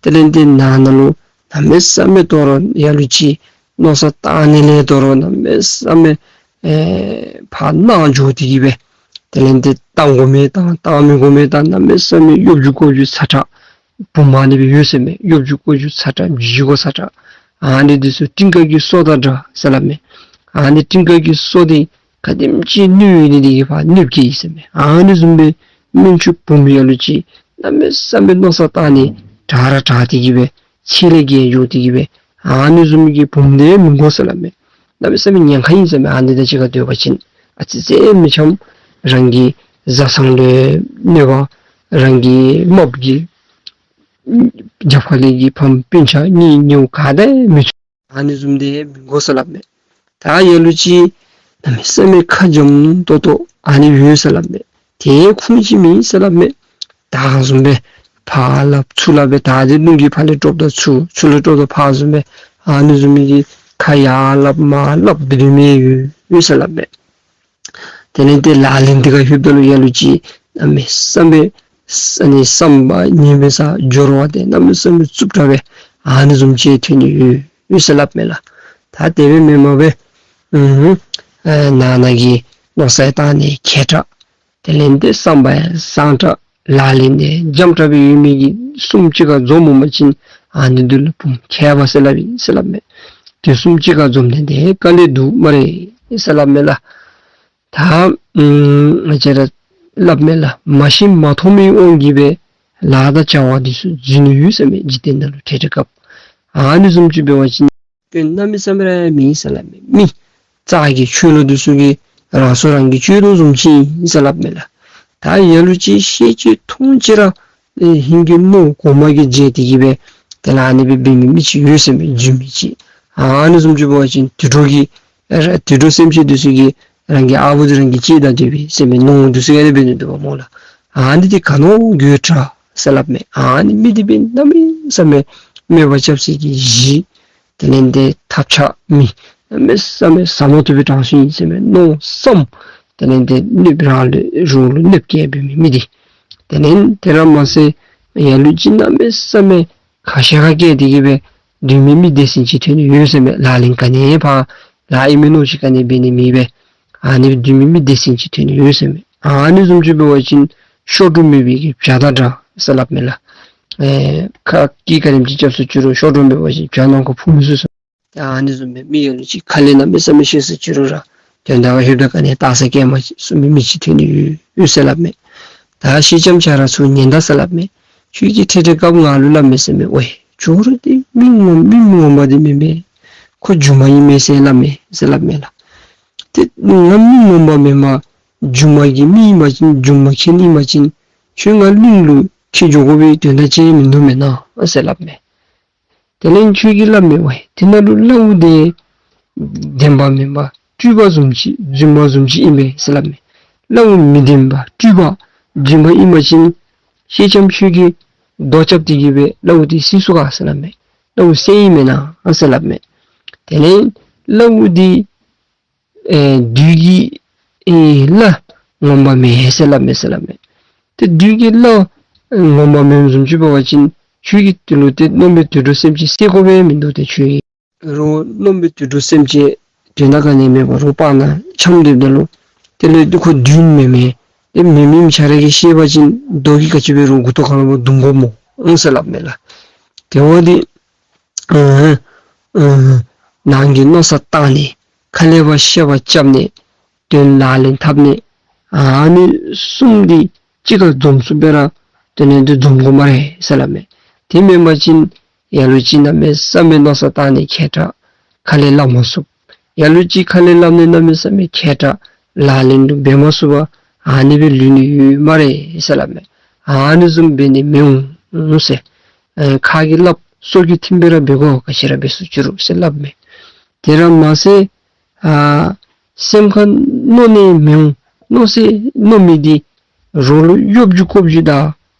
དེ་ལས་དེ་ནང་ན་ལུ་གནམ་མེད་ས་མེད་དོ་རུང་ལ་ལུ་ཅིག་མནོ་བསམ་བཏང་ནི་ལས་དོ་རུང་གནམ་མེད་ས་མེད་ཨེ་ཕར་ནང་འགྱོ་སྟེ་གི་སྦེ་དེ་ལས་དེ་བཏང་དགོ་མི་བཏང་བཏང་མི་དགོ་མི་བཏང་གནམ་མེད་ས་མེད་གཡོ་སྒྱུ་ཀོ་སྒྱུ་ཚ་དྲགས་བུམོ་ཨ་ནི་སྦེ་ཡོད་ཟེར་མས། གཡོ་སྒྱུ་ཀོ་སྒྱུ་ཚ་དྲགས་བྱི་ཅུང་ཚ་དྲགས་ཨ་ནི་འདི་ཚུ་སྤྲིན་དཀར་གྱི་སོ་དང་འདྲ་ཟེར་སླབ་མས། ཨ་ནི་སྤྲིན་དཀར་གྱི་སོ་འདི་ག་དེམ་ཅིག་གནོད་ཡོད་ནི་དེ་གིས་ཕར་གནོདཔ་བཀལ་ཡི་ཟེར་མས། ཨ་ནི་བཟུམ་སྦེ་སྨན་ཆུང་བུམོ་ལ་ལུ་ཅིག་གནམ་མེད་ས་མེད་མནོ་བསམ་བཏང་ནི་དྲག་ར་དྲག་སྟེ་གི་སྦེ་ཚད་ལས་བརྒལ་འགྱོ་སྟེ་གི་སྦེ་ཨ་ནི་བཟུམ་གྱི་བུམོ་དེ་མི་དགོ་ཟེར་སླབ་མས། གནམ་མེད་ས་མེད་ཉེན་ཁ་ཨིན་ཟེར་མས། ཨ་ནི་དང་གཅིག་ཁར་སྡོད་པ་ཅིན་ཨ་ཙི་ཙི་མི་འཆམ་རང་གི་བཟའ་ཚང་ལུ་གནོད་པ་རང་གི་རྨགཔ་གི་རྒྱབ་ཁ་ལས་ཀྱི་ཕམ་སྤུན་ཆ་གཉེན་ཉེཝ་ག་དེ་མི་ཚུ་ཨ་ནི་བཟུམ་དེ་མི་དགོ་ཟེར་སླབ་མས། ད་ལ་ལུ་ཅིག་གནམ་མེད་ས་མེད་ཁ་འཇམ་ཏོག་ཏོ་ཨ་ནི་ཡོད་ཟེར་སླབ་མས། དེ་ཁུངས་ཅིག་མེད་ཟེར་སླབ་མས། ད་བཟུམ་སྦེ་ཕར་སླབ་ཚུར་སླབ་སྦེ་ད་དེ་ལུང་གི་ཕར་ལས་དཀྲོག་དང་ཚུར་ཚུར་ལས་དཀྲོག་དང་ཕར་བཟུམ་སྦེ་ཨ་ནི་བཟུམ་མའི་གི་ཁ་ཡར་སླབ་མར་སླབ་སྡོད་མི་ཡོད་ཡོད་ཟེར་སླབ་མས། དེ་ལས་དེ་ལག་ལེན་འདི་ཁར་ལྷོདཔ་ད་ལུ་ལ་ལུ་ཅིག་གནམ་མེད་ས་མེད་ཨ་ནི་བསམ་པ་ངན་པའི་ས་སྦྱོར་བ་དེ་གནམ་མེད་ས་མེད་རྩུབ་དྲགས་སྦེ་ཨ་ནི་བཟུམ་ཅིག་ཐོན་ནི་ཡོད་ཡོད་ཟེར་སླབ་མས་ལགས། ད་དེ་སྦེ་མེན་པར་སྦེ་ཨུམ་ཨེ་ནང་ན་གི་མནོ་བསམ་བཏང་ནི་མཁས་དྲགས། དེ་ལས་དེ་བསམ་པ་ཡང་བཟང་དྲགས། ལག་ལེན་དེ་འཇམ་དྲགས་སྦེ་ཡོད་མི་གི་གསུམ་གཅིག་ཁར་འཛོམས་འོང་པ་ཅིན་ཨ་ནི་འདི་ལུ་བུམོ་མཁས་པ་ཟེར་སླབ་ཨིན་ཟེར་སླབ་མས། དེ་གསུམ་གཅིག་ཁར་འཛོམས་ནི་དེ་དཀའ་ལས་འདུག་སྨ་རེ་ཟེར་སླབ་མས་ལགས། ད་ཨུམ་ང་བཅས་ར་སླབ་མས་ལགས། མ་ཤེས་མ་མཐོང་མི་དབང་གིས་སྦེ་ལཱ་དང་བྱ་བ་འདི་ཚུ་འཛོལ་ནི་ཡོད་ཟེར་མས། འཇིག་རྟེན་ནང་ལུ་འཕྲལ་འཕྲལ་སྐབས་ཨ་ནི་བཟུམ་ཅིག་འབད་བ་ཅིན་ དོན་གནམ་མེད་ས་མེད་ར་མེད་ཟེར་སླབ་མས། མི་རྩ་གི་ཆོས་ལུ་འདི་ཚུ་གིས་རང་སྲོག་རང་གིས་གཅོད་དོ་བཟུམ་ཅིག་ཨིན་ཟེར་སླབ་མས་ལགས། ད་ལ་ལུ་ཅིག་ཤེས་ཅི་མཐོང་ཅི་ར་ཨེ་ཧིང་གི་མནོ་གོང་མ་གིས་བརྗེད་དེ་གིས་སྦེ་དེ་ལས་ཨ་ནི་སྦེ་འབད་མི་མི་ཅིག་ཡོད་ཟེར་མས། རྒྱུས་མེད་ཅིག། ཨ་ནི་བཟུམ་ཅིག་འབད་བ་ཅིན་དུད་འགྲོ་གི་ཨེ་དུད་འགྲོ་སེམས་ཅན་འདི་ཚུ་གིས་རང་གི་ཨ་བུ་འདི་རང་གིས་གཅེས་ད་སྡོད་པས་ཟེར་མི་མནོ་འདི་ཚུ་ཡང་འབད་ནི་འདུག་པ་སྨོ་ལགས། ཨ་ནི་འདི་ག་ནི་དགོད་བྲ་ཟེར་སླབ་མས། ཨ་ནི་མི་འདི་འབད་གནམ་མེད་ས་མེད་དམོད་པ་རྐྱབ་སའི་གི་གཞི། དེ་ལས་འདི་ཐབས་ཆག་མི་གནམ་མེད་ས་མེད་ཟ་མ་བཏུབ་པའི་གྲངས་སུ་ཨིན་ཟེར་མས། མནོ་བསམ། དེ་ལས་འདི་གནོདཔ་རང་ལུ་རོགས་ལུ་གནོདཔ་བཀལ་འབད་མི་མི་འདི། དེ་ལས་དེ་ར་མ་ཚད་ལ་ལུ་ཅིག་གནམ་མེད་ས་མེད་ཁ་བཤད་ཁ་བཀལ་ཏེ་གིས་སྦེ་སྡོད་མི་མི་སྡེ་ཚན་ཅིག་ཐོན་ནི་ཡོད་ཟེར་མས། ལག་ལེན་ག་ནི་ཕར་ལཱ་ཨིན་མས་མནོ་ཅིག་ག་ནི་འབད་ནི་མེད་པས། ཨ་ནི་སྦེ་སྡོད་མི་མི་སྡེ་ཚན་ཅིག་ཐོན་ནི་ཡོད་ཟེར་མས། ཨ་ནི་བཟུམ་ཅིག་འབད་བ་ཅིན་གཤོག་སྒྲོ་མེད་པའི་གི་བྱ་དང་འདྲ་ཟེར་སླབ་མས་ལགས། ཨེ་ཁ་གིས་ག་དེམ་ཅིག་རྐྱབ་སུ་ཅི་རུང་གཤོག་སྒྲོ་མེད་པ་ཅིན་བྱ་ནམ་མཁའ་འཕུར་མི་ཚུགས་ཟེར། ད་ཨ་ནི་བཟུམ་སྦེ་མི་ལ་ལུ་ཅིག་ཁ་ལས་གནམ་མེད་ས་མེད་བཤད་སུ་ཅི་རུང་ར་དོན་དག་ལྷོདཔ་ད་ག་ནི་བལྟ་ས་སྐྱེལ་མ་ཚུགས་མི་མི་ཅིག་ཐོན་ནི་ཡོད་ཟེར་སླབ་མས། ད་ཤེས་ལྕམ་ཁྱེད་ར་ཚུར་ཉན་ད་ཟེར་སླབ་མས། ཁྱོད་ཀྱིས་ཁྲེ་ཁྲེ་སྐབས་ང་ལུ་སླབ་མས་ཟེར་མས། ཝའི་ཇོ་རུ་འདི་མི་ངོ་མི་ངོ་མ་འདི་མེན་མས། ཁོ་སྒྱུ་མ་ཨིན་མས་ཟེར་སླབ་མས་ཟེར་སླབ་མས་ལགས། ཏེ་ང་མི་ངོ་མ་མེན་མས། སྒྱུ་མ་གི་མི་ཨིན་པ་ཅིན་སྒྱུ་མ་མཁན་ཨིན་པ་ཅིན་ཁྱོད་ང་གླིང་ལུ་འཁྱིད་འགྱོ་དགོ་པའི་དོན་དག་ཅིག་མིན་འདུག་མེན་ན་ཟེར་སླབ་མས། དེ་ལས་ཁྱོད་ཀྱིས་སླབ་མས། ཝའི་དེ་ནང་ལུ་གླ་བོ་འདི་བདེན་པ་མེན་པར་སྤྲུལ་པ་བཟུམ་ཅིག་རྫུན་མ་བཟུམ་ཅིག་ཨིན་པས་ཟེར་སླབ་མས། གླ་བོ་མི་བདེན་པ་སྤྲུལ་པ་རྫུན་མ་ཨིན་པ་ཅིན་ཤེས་ལྕམ་ཁྱོད་ཀྱིས་རྡོ་རྐྱབ་སྟེ་གིས་སྦེ་གླ་བོ་འདི་བསད་ཚུགས་ག་ཟེར་སླབ་མས། གླ་བོ་བསད་ནི་མེན་ན་ཟེར་སླབ་མས། དེ་ལས་གླ་བོ་འདི་ཨེ་བདུད་ཀྱི་ཨེ་བླ་ངོ་མ་མེན་ཟེར་སླབ་མས་ཟེར་སླབ་མས། ཏེ་བདུད་ཀྱི་བླ་ངོ་མ་མེནམ་བཟུམ་ཅིག་འབད་བ་ཅིན་ཁྱོད་ཀྱིས་དེ་ལུ་ཏེ་རྣོ་མི་དུད་འགྲོ་སེམས་ཅན་བསད་དགོ་པས་མིན་འདུག། ཏེ་ཁྱོད་ཀྱིས་རོགས་རྣོ་མི་དུད་འགྲོ་སེམས་ཅན་དོན་དག་ག་ནི་མེད་པར་རོགས་སྤང་ནང་འཁྱམས་སྡོདཔ་ད་ལུ་དེ་ལས་ཏེ་ཁོ་བདུད་མེན་མས། ཏེ་མེན་མི་ཁྱོད་ར་གིས་ཤེས་པ་ཅིན་རྡོ་གིས་ག་ཅི་སྦེ་རོགས་མགུ་ཏོ་ཁ་ལུ་བརྡུང་དགོ་སྨོ་ཟེར་སླབ་མས་ལགས། དེ་འབདཝ་ད་ཨ་ཨ་ནང་གི་མནོ་བསམ་བཏང་ནི་ཁ་ལས་ཕར་བཤད་པ་རྐྱབ་ནི་དོན་ལག་ལེན་འཐབ་ནི་ཨ་ནི་གསུམ་འདི་གཅིག་ཁར་འཛོམས་ཚུགསཔ་སྦེ་ར་དེ་ལས་འདི་འཛོམས་དགོ་སྨ་རེ་ཟེར་སླབ་མས། དེ་མེན་པ་ཅིན་ལ་ལུ་ཅིག་གནམ་མེད་ས་མེད་མནོ་བསམ་བཏང་ནི་མཁས་དྲགས་ཁ་ལས་སླབ་མ་ཚུགས། ལ་ལུ་ཅིག་ཁ་ལས་སླབ་ནི་གནམ་མེད་ས་མེད་མཁས་དྲགས་ལག་ལེན་ལུ་འབད་མ་ཚུགས་པར་ཨ་ནི་སྦེ་ལུས་ནི་ཡོད་སྨ་རེ་ཟེར་སླབ་མས། ཨ་ནི་བཟུམ་འབད་ནི་མི་འོང་ཟེར། ཨེ་ཁ་གིས་སླབ་སོ་གིས་ཐིམ་སྦེ་ར་འབད་དགོ། ག་ཅི་ར་འབད་སུ་ཅི་རུང་ཟེར་སླབ་མས། དེ་ར་མ་ཚད་ཨ་སེམས་ཁར་མནོ་ནི་མི་འོང་། མནོ་ས་མནོ་མི་འདི་རོགས་ལུ་གཡོ་སྒྱུ་ཀོ་སྒྱུ་དང་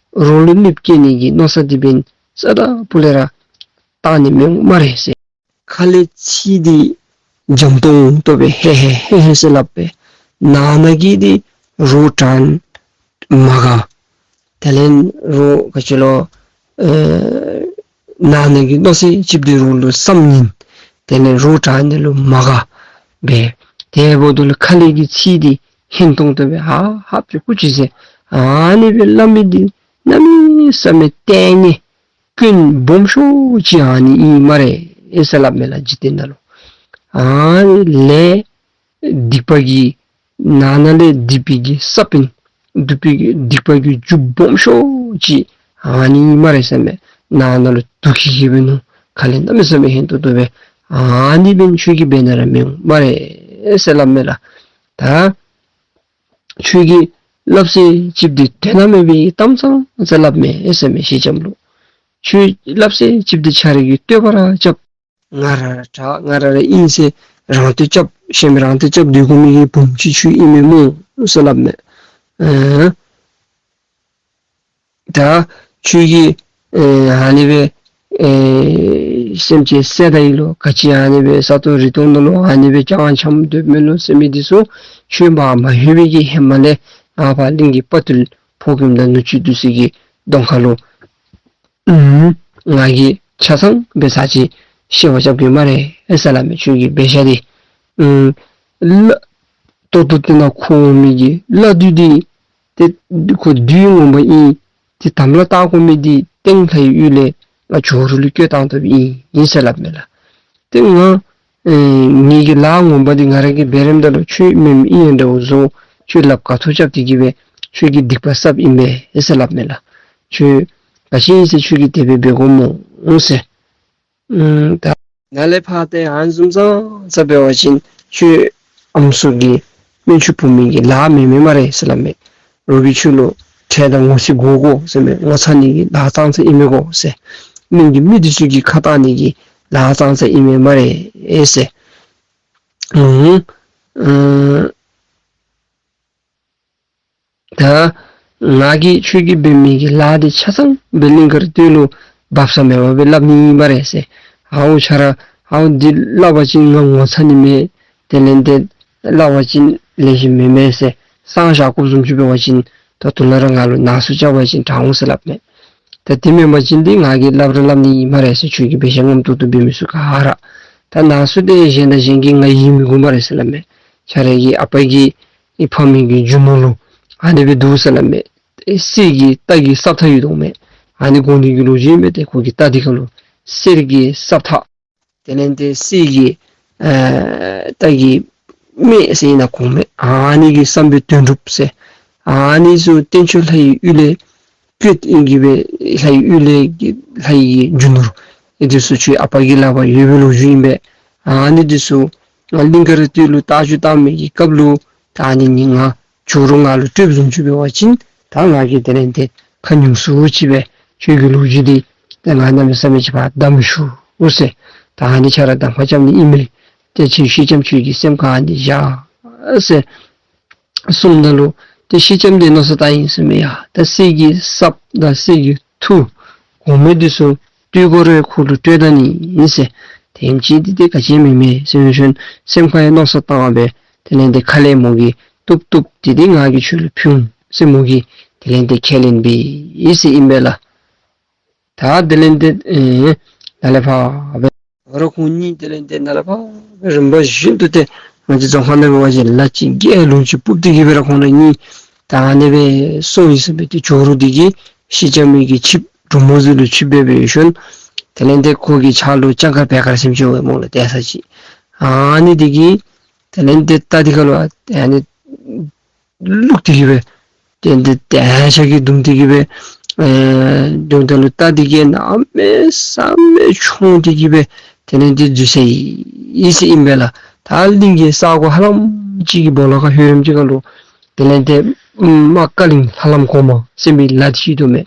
རོགས་ལུ་གནོདཔ་བཀལ་ནི་གི་མནོ་བསམ་འདི་འབདན་རྩ་དང་ཕུ་ལས་ར་བཏང་ནི་མི་འོང་སྨ་རེ་ཟེར། ཁ་ལས་ཚིག་འདི་འཇམ་ཏོང་ཏོ་སྦེ་ཧེ་ཧེ་ཧེ་ཧེ་ཟེར་སླབ་པས། ནང་ན་གི་འདི་རོགས་དྲན་མ་དགའ། དེ་ལས་རོགས་ག་ཅི་ལོ་ཨེ་ནང་ན་གི་མནོ་བསམ་ཅིག་འདི་རོགས་ལུ་བསམ་ནི། དེ་ལས་རོགས་དྲན་ནི་ལུ་མ་དགའ་སྦེ། དེ་འབདཝ་ད་ལུ་ཁ་ལས་ཀྱི་ཚིག་འདི་ཧན་ཏོང་ཏོ་སྦེ་ཧ་ཧ་ཕྱི་ཀུ་ཅི་ཟེར་ཨ་ནི་སྦེ་སླབ་མི་འདི་གནམ་མེད་ས་མེད་ལྟས་ངན་སྐྱོན་སྦོམ་ཤོས་ཅིག་ཨ་ནི་ཨིན་སྨ་རེ་ཟེར་སླབ་མས་ལགས། འཇིག་རྟེན་ནང་ལུ་ཨ་ནི་ལས་སྡིག་པ་གི་ནང་ན་ལས་སྡིག་པའི་གི་ས་བོན་སྡིག་པའི་གི་སྡིག་པ་གི་རྒྱུ་སྦོམ་ཤོས་ཅིག་ཨ་ནི་ཨིན་སྨ་རེ་ཟེར་མས། ནང་ན་ལུ་དུག་གི་གི་འབད་ནུག། ཁ་ལས་གནམ་མེད་ས་མེད་ཧན་ཏོང་ཏོ་སྦེ་ཨ་ནི་འབདན་ཁྱོད་ཀྱིས་འབད་ན་ར་མི་འོང་སྨ་རེ་ཟེར་སླབ་མས་ལགས། ད་ཁྱོད་ཀྱིས་སླབ་ས་ཅིག་འདི་དོན་དག་མེད་པའི་གཏམ་ཚང་ཟེར་སླབ་མས་ཟེར་མས་ཤེས་ལྕམ་ལུ། ཁྱོད་སླབ་ས་ཅིག་འདི་ཁྱོད་ར་གིས་བསྟོད་པ་ར་རྐྱབ། ང་ར་ར་དྲག་ང་ར་ར་ཨིན་ཟེར་རང་བསྟོད་རྐྱབ་ཤེས་མི་རང་བསྟོད་རྐྱབ་སྡོད་དགོ་མི་གི་བུམོ་ཅིག་ཁྱོད་ཨིན་མས་སྨོ་ཟེར་སླབ་མས། ཨ་ད་ཁྱོད་ཀྱིས་ཨེ་ཨ་ནི་སྦེ་ཨེ་སེམས་ཅན་བསད་ད་ཡི་ལོ། ག་ཅི་ཨ་ནི་སྦེ་ས་རྡོ་རི་སྟོང་ནང་ལུ་ཨ་ནི་སྦེ་ཅང་འཁྱམས་སྡོདཔ་མས་ལོ་ཟེར་མི་འདི་ཚུ་ཁྱོད་མ་མ་ལྷོད་པའི་གི་ཧེ་མ་ལས་ང་ཕར་གླིང་གི་དཔའ་རྟུལ་ཕོ་རྒནམ་དང་ནུ་གཅུང་འདི་ཚུ་གི་གདོང་ཁ་ལུ་ཨུམ་ང་གིས་ཆ་ཚང་སྦེ་ཚར་ཅིག་བཤད་པ་རྐྱབ་གེ་སྨ་རེ་ཟེར་སླབ་མས། ཁྱོད་ཀྱི་འབད་བཞག་འདི་ཨུམ་ལ་ད་ལྟོ་དེ་ནང་འཁོར་མི་གི་བླ་བདུད་འདི་ཏེ་ཁོ་བདུད་ངོ་མ་ཨིན། ཏེ་དམ་ལ་བཏགས་དགོ་མི་འདི་སྟེང་ལྷའི་ཡུལ་ལས་ང་ཇོ་རུ་ལུ་བསྐྱོད་བཏང་དོ་ཨིན་ཨིན་ཟེར་སླབ་མས་ལགས། ཏེ་ང་ཨེ་ངེ་གི་ལཱ་ངོ་མ་འདི་ང་ར་གིས་འབད་རནམ་ད་ལུ་ཁྱོད་མེནམ་ཨིན་ཡང་འདྲཝ་བཟོ་ཁྱོད་ལགཔ་ག་ཐོག་རྐྱབ་སྟེ་གིས་སྦེ་ཁྱོད་ཀྱི་སྡིག་པ་བསགཔ་ཨིན་པས་ཟེར་སླབ་མས་ལགས། ཁྱོད་ག་ཅི་ཨིན་ཟེར་ཁྱོད་ཀྱིས་དེ་སྦེ་འབད་དགོ་སྨོ་ཟེར། ཨུམ་ད་ ནཱ་ལས་ཕར་ཏེ་ཨ་ནི་བཟུམ་ཙང་ཙ་འབད་བ་ཅིན་ཁྱོད་ཨམ་སྲུ་གི་སྨན་ཆུ་ཕུལ་མི་གི་ལཱ་མེན་མས་སྨ་རེ་ཟེར་སླབ་མས། རོགས་ཀྱིས་ཁྱོད་ལུ་ཁྲལ་དང་ངོ་ཚ་དགོ་དགོ་ཟེར་མས། ངོ་ཚ་ནི་གི་ལཱ་ཙང་ཙ་ཨིན་མས་གོ་ཟེར། སྨན་གྱིས་མི་འདི་ཚུ་གི་ཁ་བཏགས་ནི་གི་ལཱ་ཙང་ཙ་ཨིན་མས་སྨ་རེ་ཟེར། ཨུམ་ཨ་ད་ང་གིས་ཁྱོད་ཀྱིས་འབད་མི་གི་ལཱ་འདི་ཆ་ཚང་སྦེ་གླིང་དཀར་སྟོད་ལུ་འབག་ས་མེད་པར་སྦེ་སླབ་ནི་ཨིན་སྨ་རེ་ཟེར། ཧའོ་ཁྱོད་ར་ཧའོ་འདི་སླབ་པ་ཅིན་ང་ངོ་ཚ་ནི་མས། དེ་ལས་འདི་སླབ་པ་ཅིན་ལེགས་ཤོམ་མེན་མས་ཟེར། གསང་བཞག་དགོཔ་བཟུམ་ཅིག་འབད་བ་ཅིན་ད་དོན་ལ་ར་ང་ལུ་ནག་སུ་རྐྱབ་པ་ཅིན་དྲག་འོང་ཟེར་སླབ་མས། ད་དེ་མེན་པ་ཅིན་འདི་ང་གིས་སླབ་ར་སླབ་ནི་ཨིན་སྨ་རེ་ཟེར། ཁྱོད་ཀྱིས་འབད་ཤེས་ངམ་ཏོག་ཏོ་འབད་མི་ཚུགས་ག་ར། ད་ནག་སུ་འདི་གཞན་དང་གཞན་གྱིས་ང་ཡིད་མི་དགོ་སྨ་རེ་ཟེར་སླབ་མས། ཁྱོད་ར་གི་ཨ་པ་གི་ཨེ་ཕ་མེས་ཀྱི་རྒྱུ་ནོར་ལུ་ཨ་ནི་སྦེ་འདུག་ཟེར་སླབ་མས། ཨེ་གསེར་གྱི་རྟ་གི་སྲབ་ཐག་ཡོད་དོ་མས། ཨ་ནི་དགོ་ནི་གི་ལོ་རྒྱུས་མས། ཏེ་ཁོ་གི་རྟ་འདི་ཁར་ལུ་གསེར་གྱི་སྲབ་ཐག། དེ་ལས་ཏེ་གསེར་གྱི་ཨ་རྟ་གི་སྨད་ཟེར་ཨིན་ན་གོང་སྨད་ཨ་ནི་གི་བསམ་པའི་དོན་གྲུབ་ཟེར། ཨ་ནི་ཚུ་བསྟན་ཆོས་ལྷ་ཡི་གཡུལ་ལས་བཀོད་ཨིན་གྱི་སྦེ་ལྷ་ཡི་གཡུལ་ལས་ཀྱི་ལྷ་ཡི་རྒྱུ་ནོར་ཨེ་འདི་ཚུ་ཁྱོད་ཨ་པ་གི་ལག་པར་ཡོད་པའི་ལོ་རྒྱུས་ཨིན་པས། ཨ་ནི་འདི་ཚུ་ང་གླིང་དཀར་སྟོད་ལུ་རྟ་རྒྱུག་བཏང་མི་གི་སྐབས་ལུ་ད་ཨ་ནི་ནི་ང་ཇོ་རུ་ང་ལུ་སྤྲོདཔ་བཟུམ་ཅིག་འབད་བ་ཅིན་ད་ང་གིས་དེ་ལས་ཏེ་ཁ་ཉུང་སུ་ཅིག་སྦེ་ཁྱོད་ཀྱི་ལོ་རྒྱུས་འདི་ཏེ་ང་གནམ་མེད་ས་མེད་ཅིག་ཕར་བདའ་མི་ཞུ་ཟེར། ད་ཨ་ནི་ཁྱོད་ར་གདམ་ཁ་རྐྱབ་ནི་ཨིན་མས། ཏེ་ཁྱོད་ཤེལ་ལྕམ་ཁྱོད་ཀྱི་སེམས་ཁར་ཨ་ནི་བཞག་ཟེར་གསུངམ་ད་ལུ་ཏེ་ཤེལ་ལྕམ་འདི་མནོ་བསམ་བཏང་ཡི་ཟེར་མས། ཡ་ད་གསེར་གྱི་སྲབ་དང་གསེར་གྱི་ཐུར་གོང་སྨད་འདི་ཚུ་སྤྲོད་དགོ་རུང་ཁོ་ལུ་སྤྲོད་ད་ནི་ཨིན་ཟེར། དེམ་ཅིག་འདི་ཏེ་ག་ཅི་མེན་མས་ཟེར་ཞིནམ་སེམས་ཁར་ཡང་མནོ་བསམ་བཏང་སྦེ་དེ་ལས་ཏེ་ཁ་ལས་མོ་གིས་བཏུབ་བཏུབ་འདི་ཏེ་ང་གིས་ཁྱོད་ལུ་ཕུལ་འོང་ཟེར་མོ་གིས་དེ་ལས་ཏེ་ཁས་ལེན་འབད་ཡི་ཟེར་ཨིན་པས་ལགས། ད་དེ་ལས་ཏེ་ཨེ་ནཱ་ལས་ཕར་སྦེ་ད་རུང་ཁོང་གཉིས་དེ་ལས་ཏེ་ནཱ་ལས་ཕར་སྦེ་རིམ་པ་བཞིན་དུ་ཏེ་ང་བཅས་རྫོང་ཁ་ནང་འབད་བ་ཅིན་ལ་ཅིག་གིས་ལུང་ཅིག་ཕུབ་སྟེ་གི་སྦེ་ར་ཁོང་ར་གཉིས་ད་ཨ་ནི་སྦེ་སོང་ཡི་ཟེར་སྦེ་ཏེ་ཇོ་རུ་འདི་གིས་ཤེལ་ལྕམ་མོ་གི་ཆིབས་འབྲུག་མོ་ཟེར་ལུ་ཆིབས་སྦེ་འབད་ཞིནམ་དེ་ལས་ཏེ་ཁོ་གི་ཕྱག་ལུ་ལྕགས་མཁར་བེར་དཀར་ཟེར་མི་ཅིག་ཡོད་སྨོ་ལགས། ཏེ་ས་ཅིག་ཨ་ནི་འདི་གིས་དེ་ལས་ཏེ་རྟ་འདི་ཁར་ལུ་ཨ་ནི་བླུགས་ཏེ་གི་སྦེ་དེ་ལས་ཏེ་ཏེ་ཤ་གིས་བརྡུང་སྟེ་གི་སྦེ་ཨེ་བརྡུངམ་ད་ལུ་རྟ་འདི་གིས་གནམ་མེད་ས་མེད་མཆོང་སྟེ་གི་སྦེ་དེ་ལས་ཏེ་འཛུལ་སོ་ཡི་ཟེར་ཨིན་པས་ལགས། ད་གླིང་གི་ས་གོ་ཧ་ལམ་ཅིག་གི་སྦོ་ལོགས་ཁར་ལྷོད་རནམ་ཅིག་ཁར་ལུ་དེ་ལས་ཏེ་ཨམ་ཀ་གླིང་ལྷ་ལམ་གོང་མ་ཟེར་མི་ལ་འདི་ཅིག་འདུག་མས།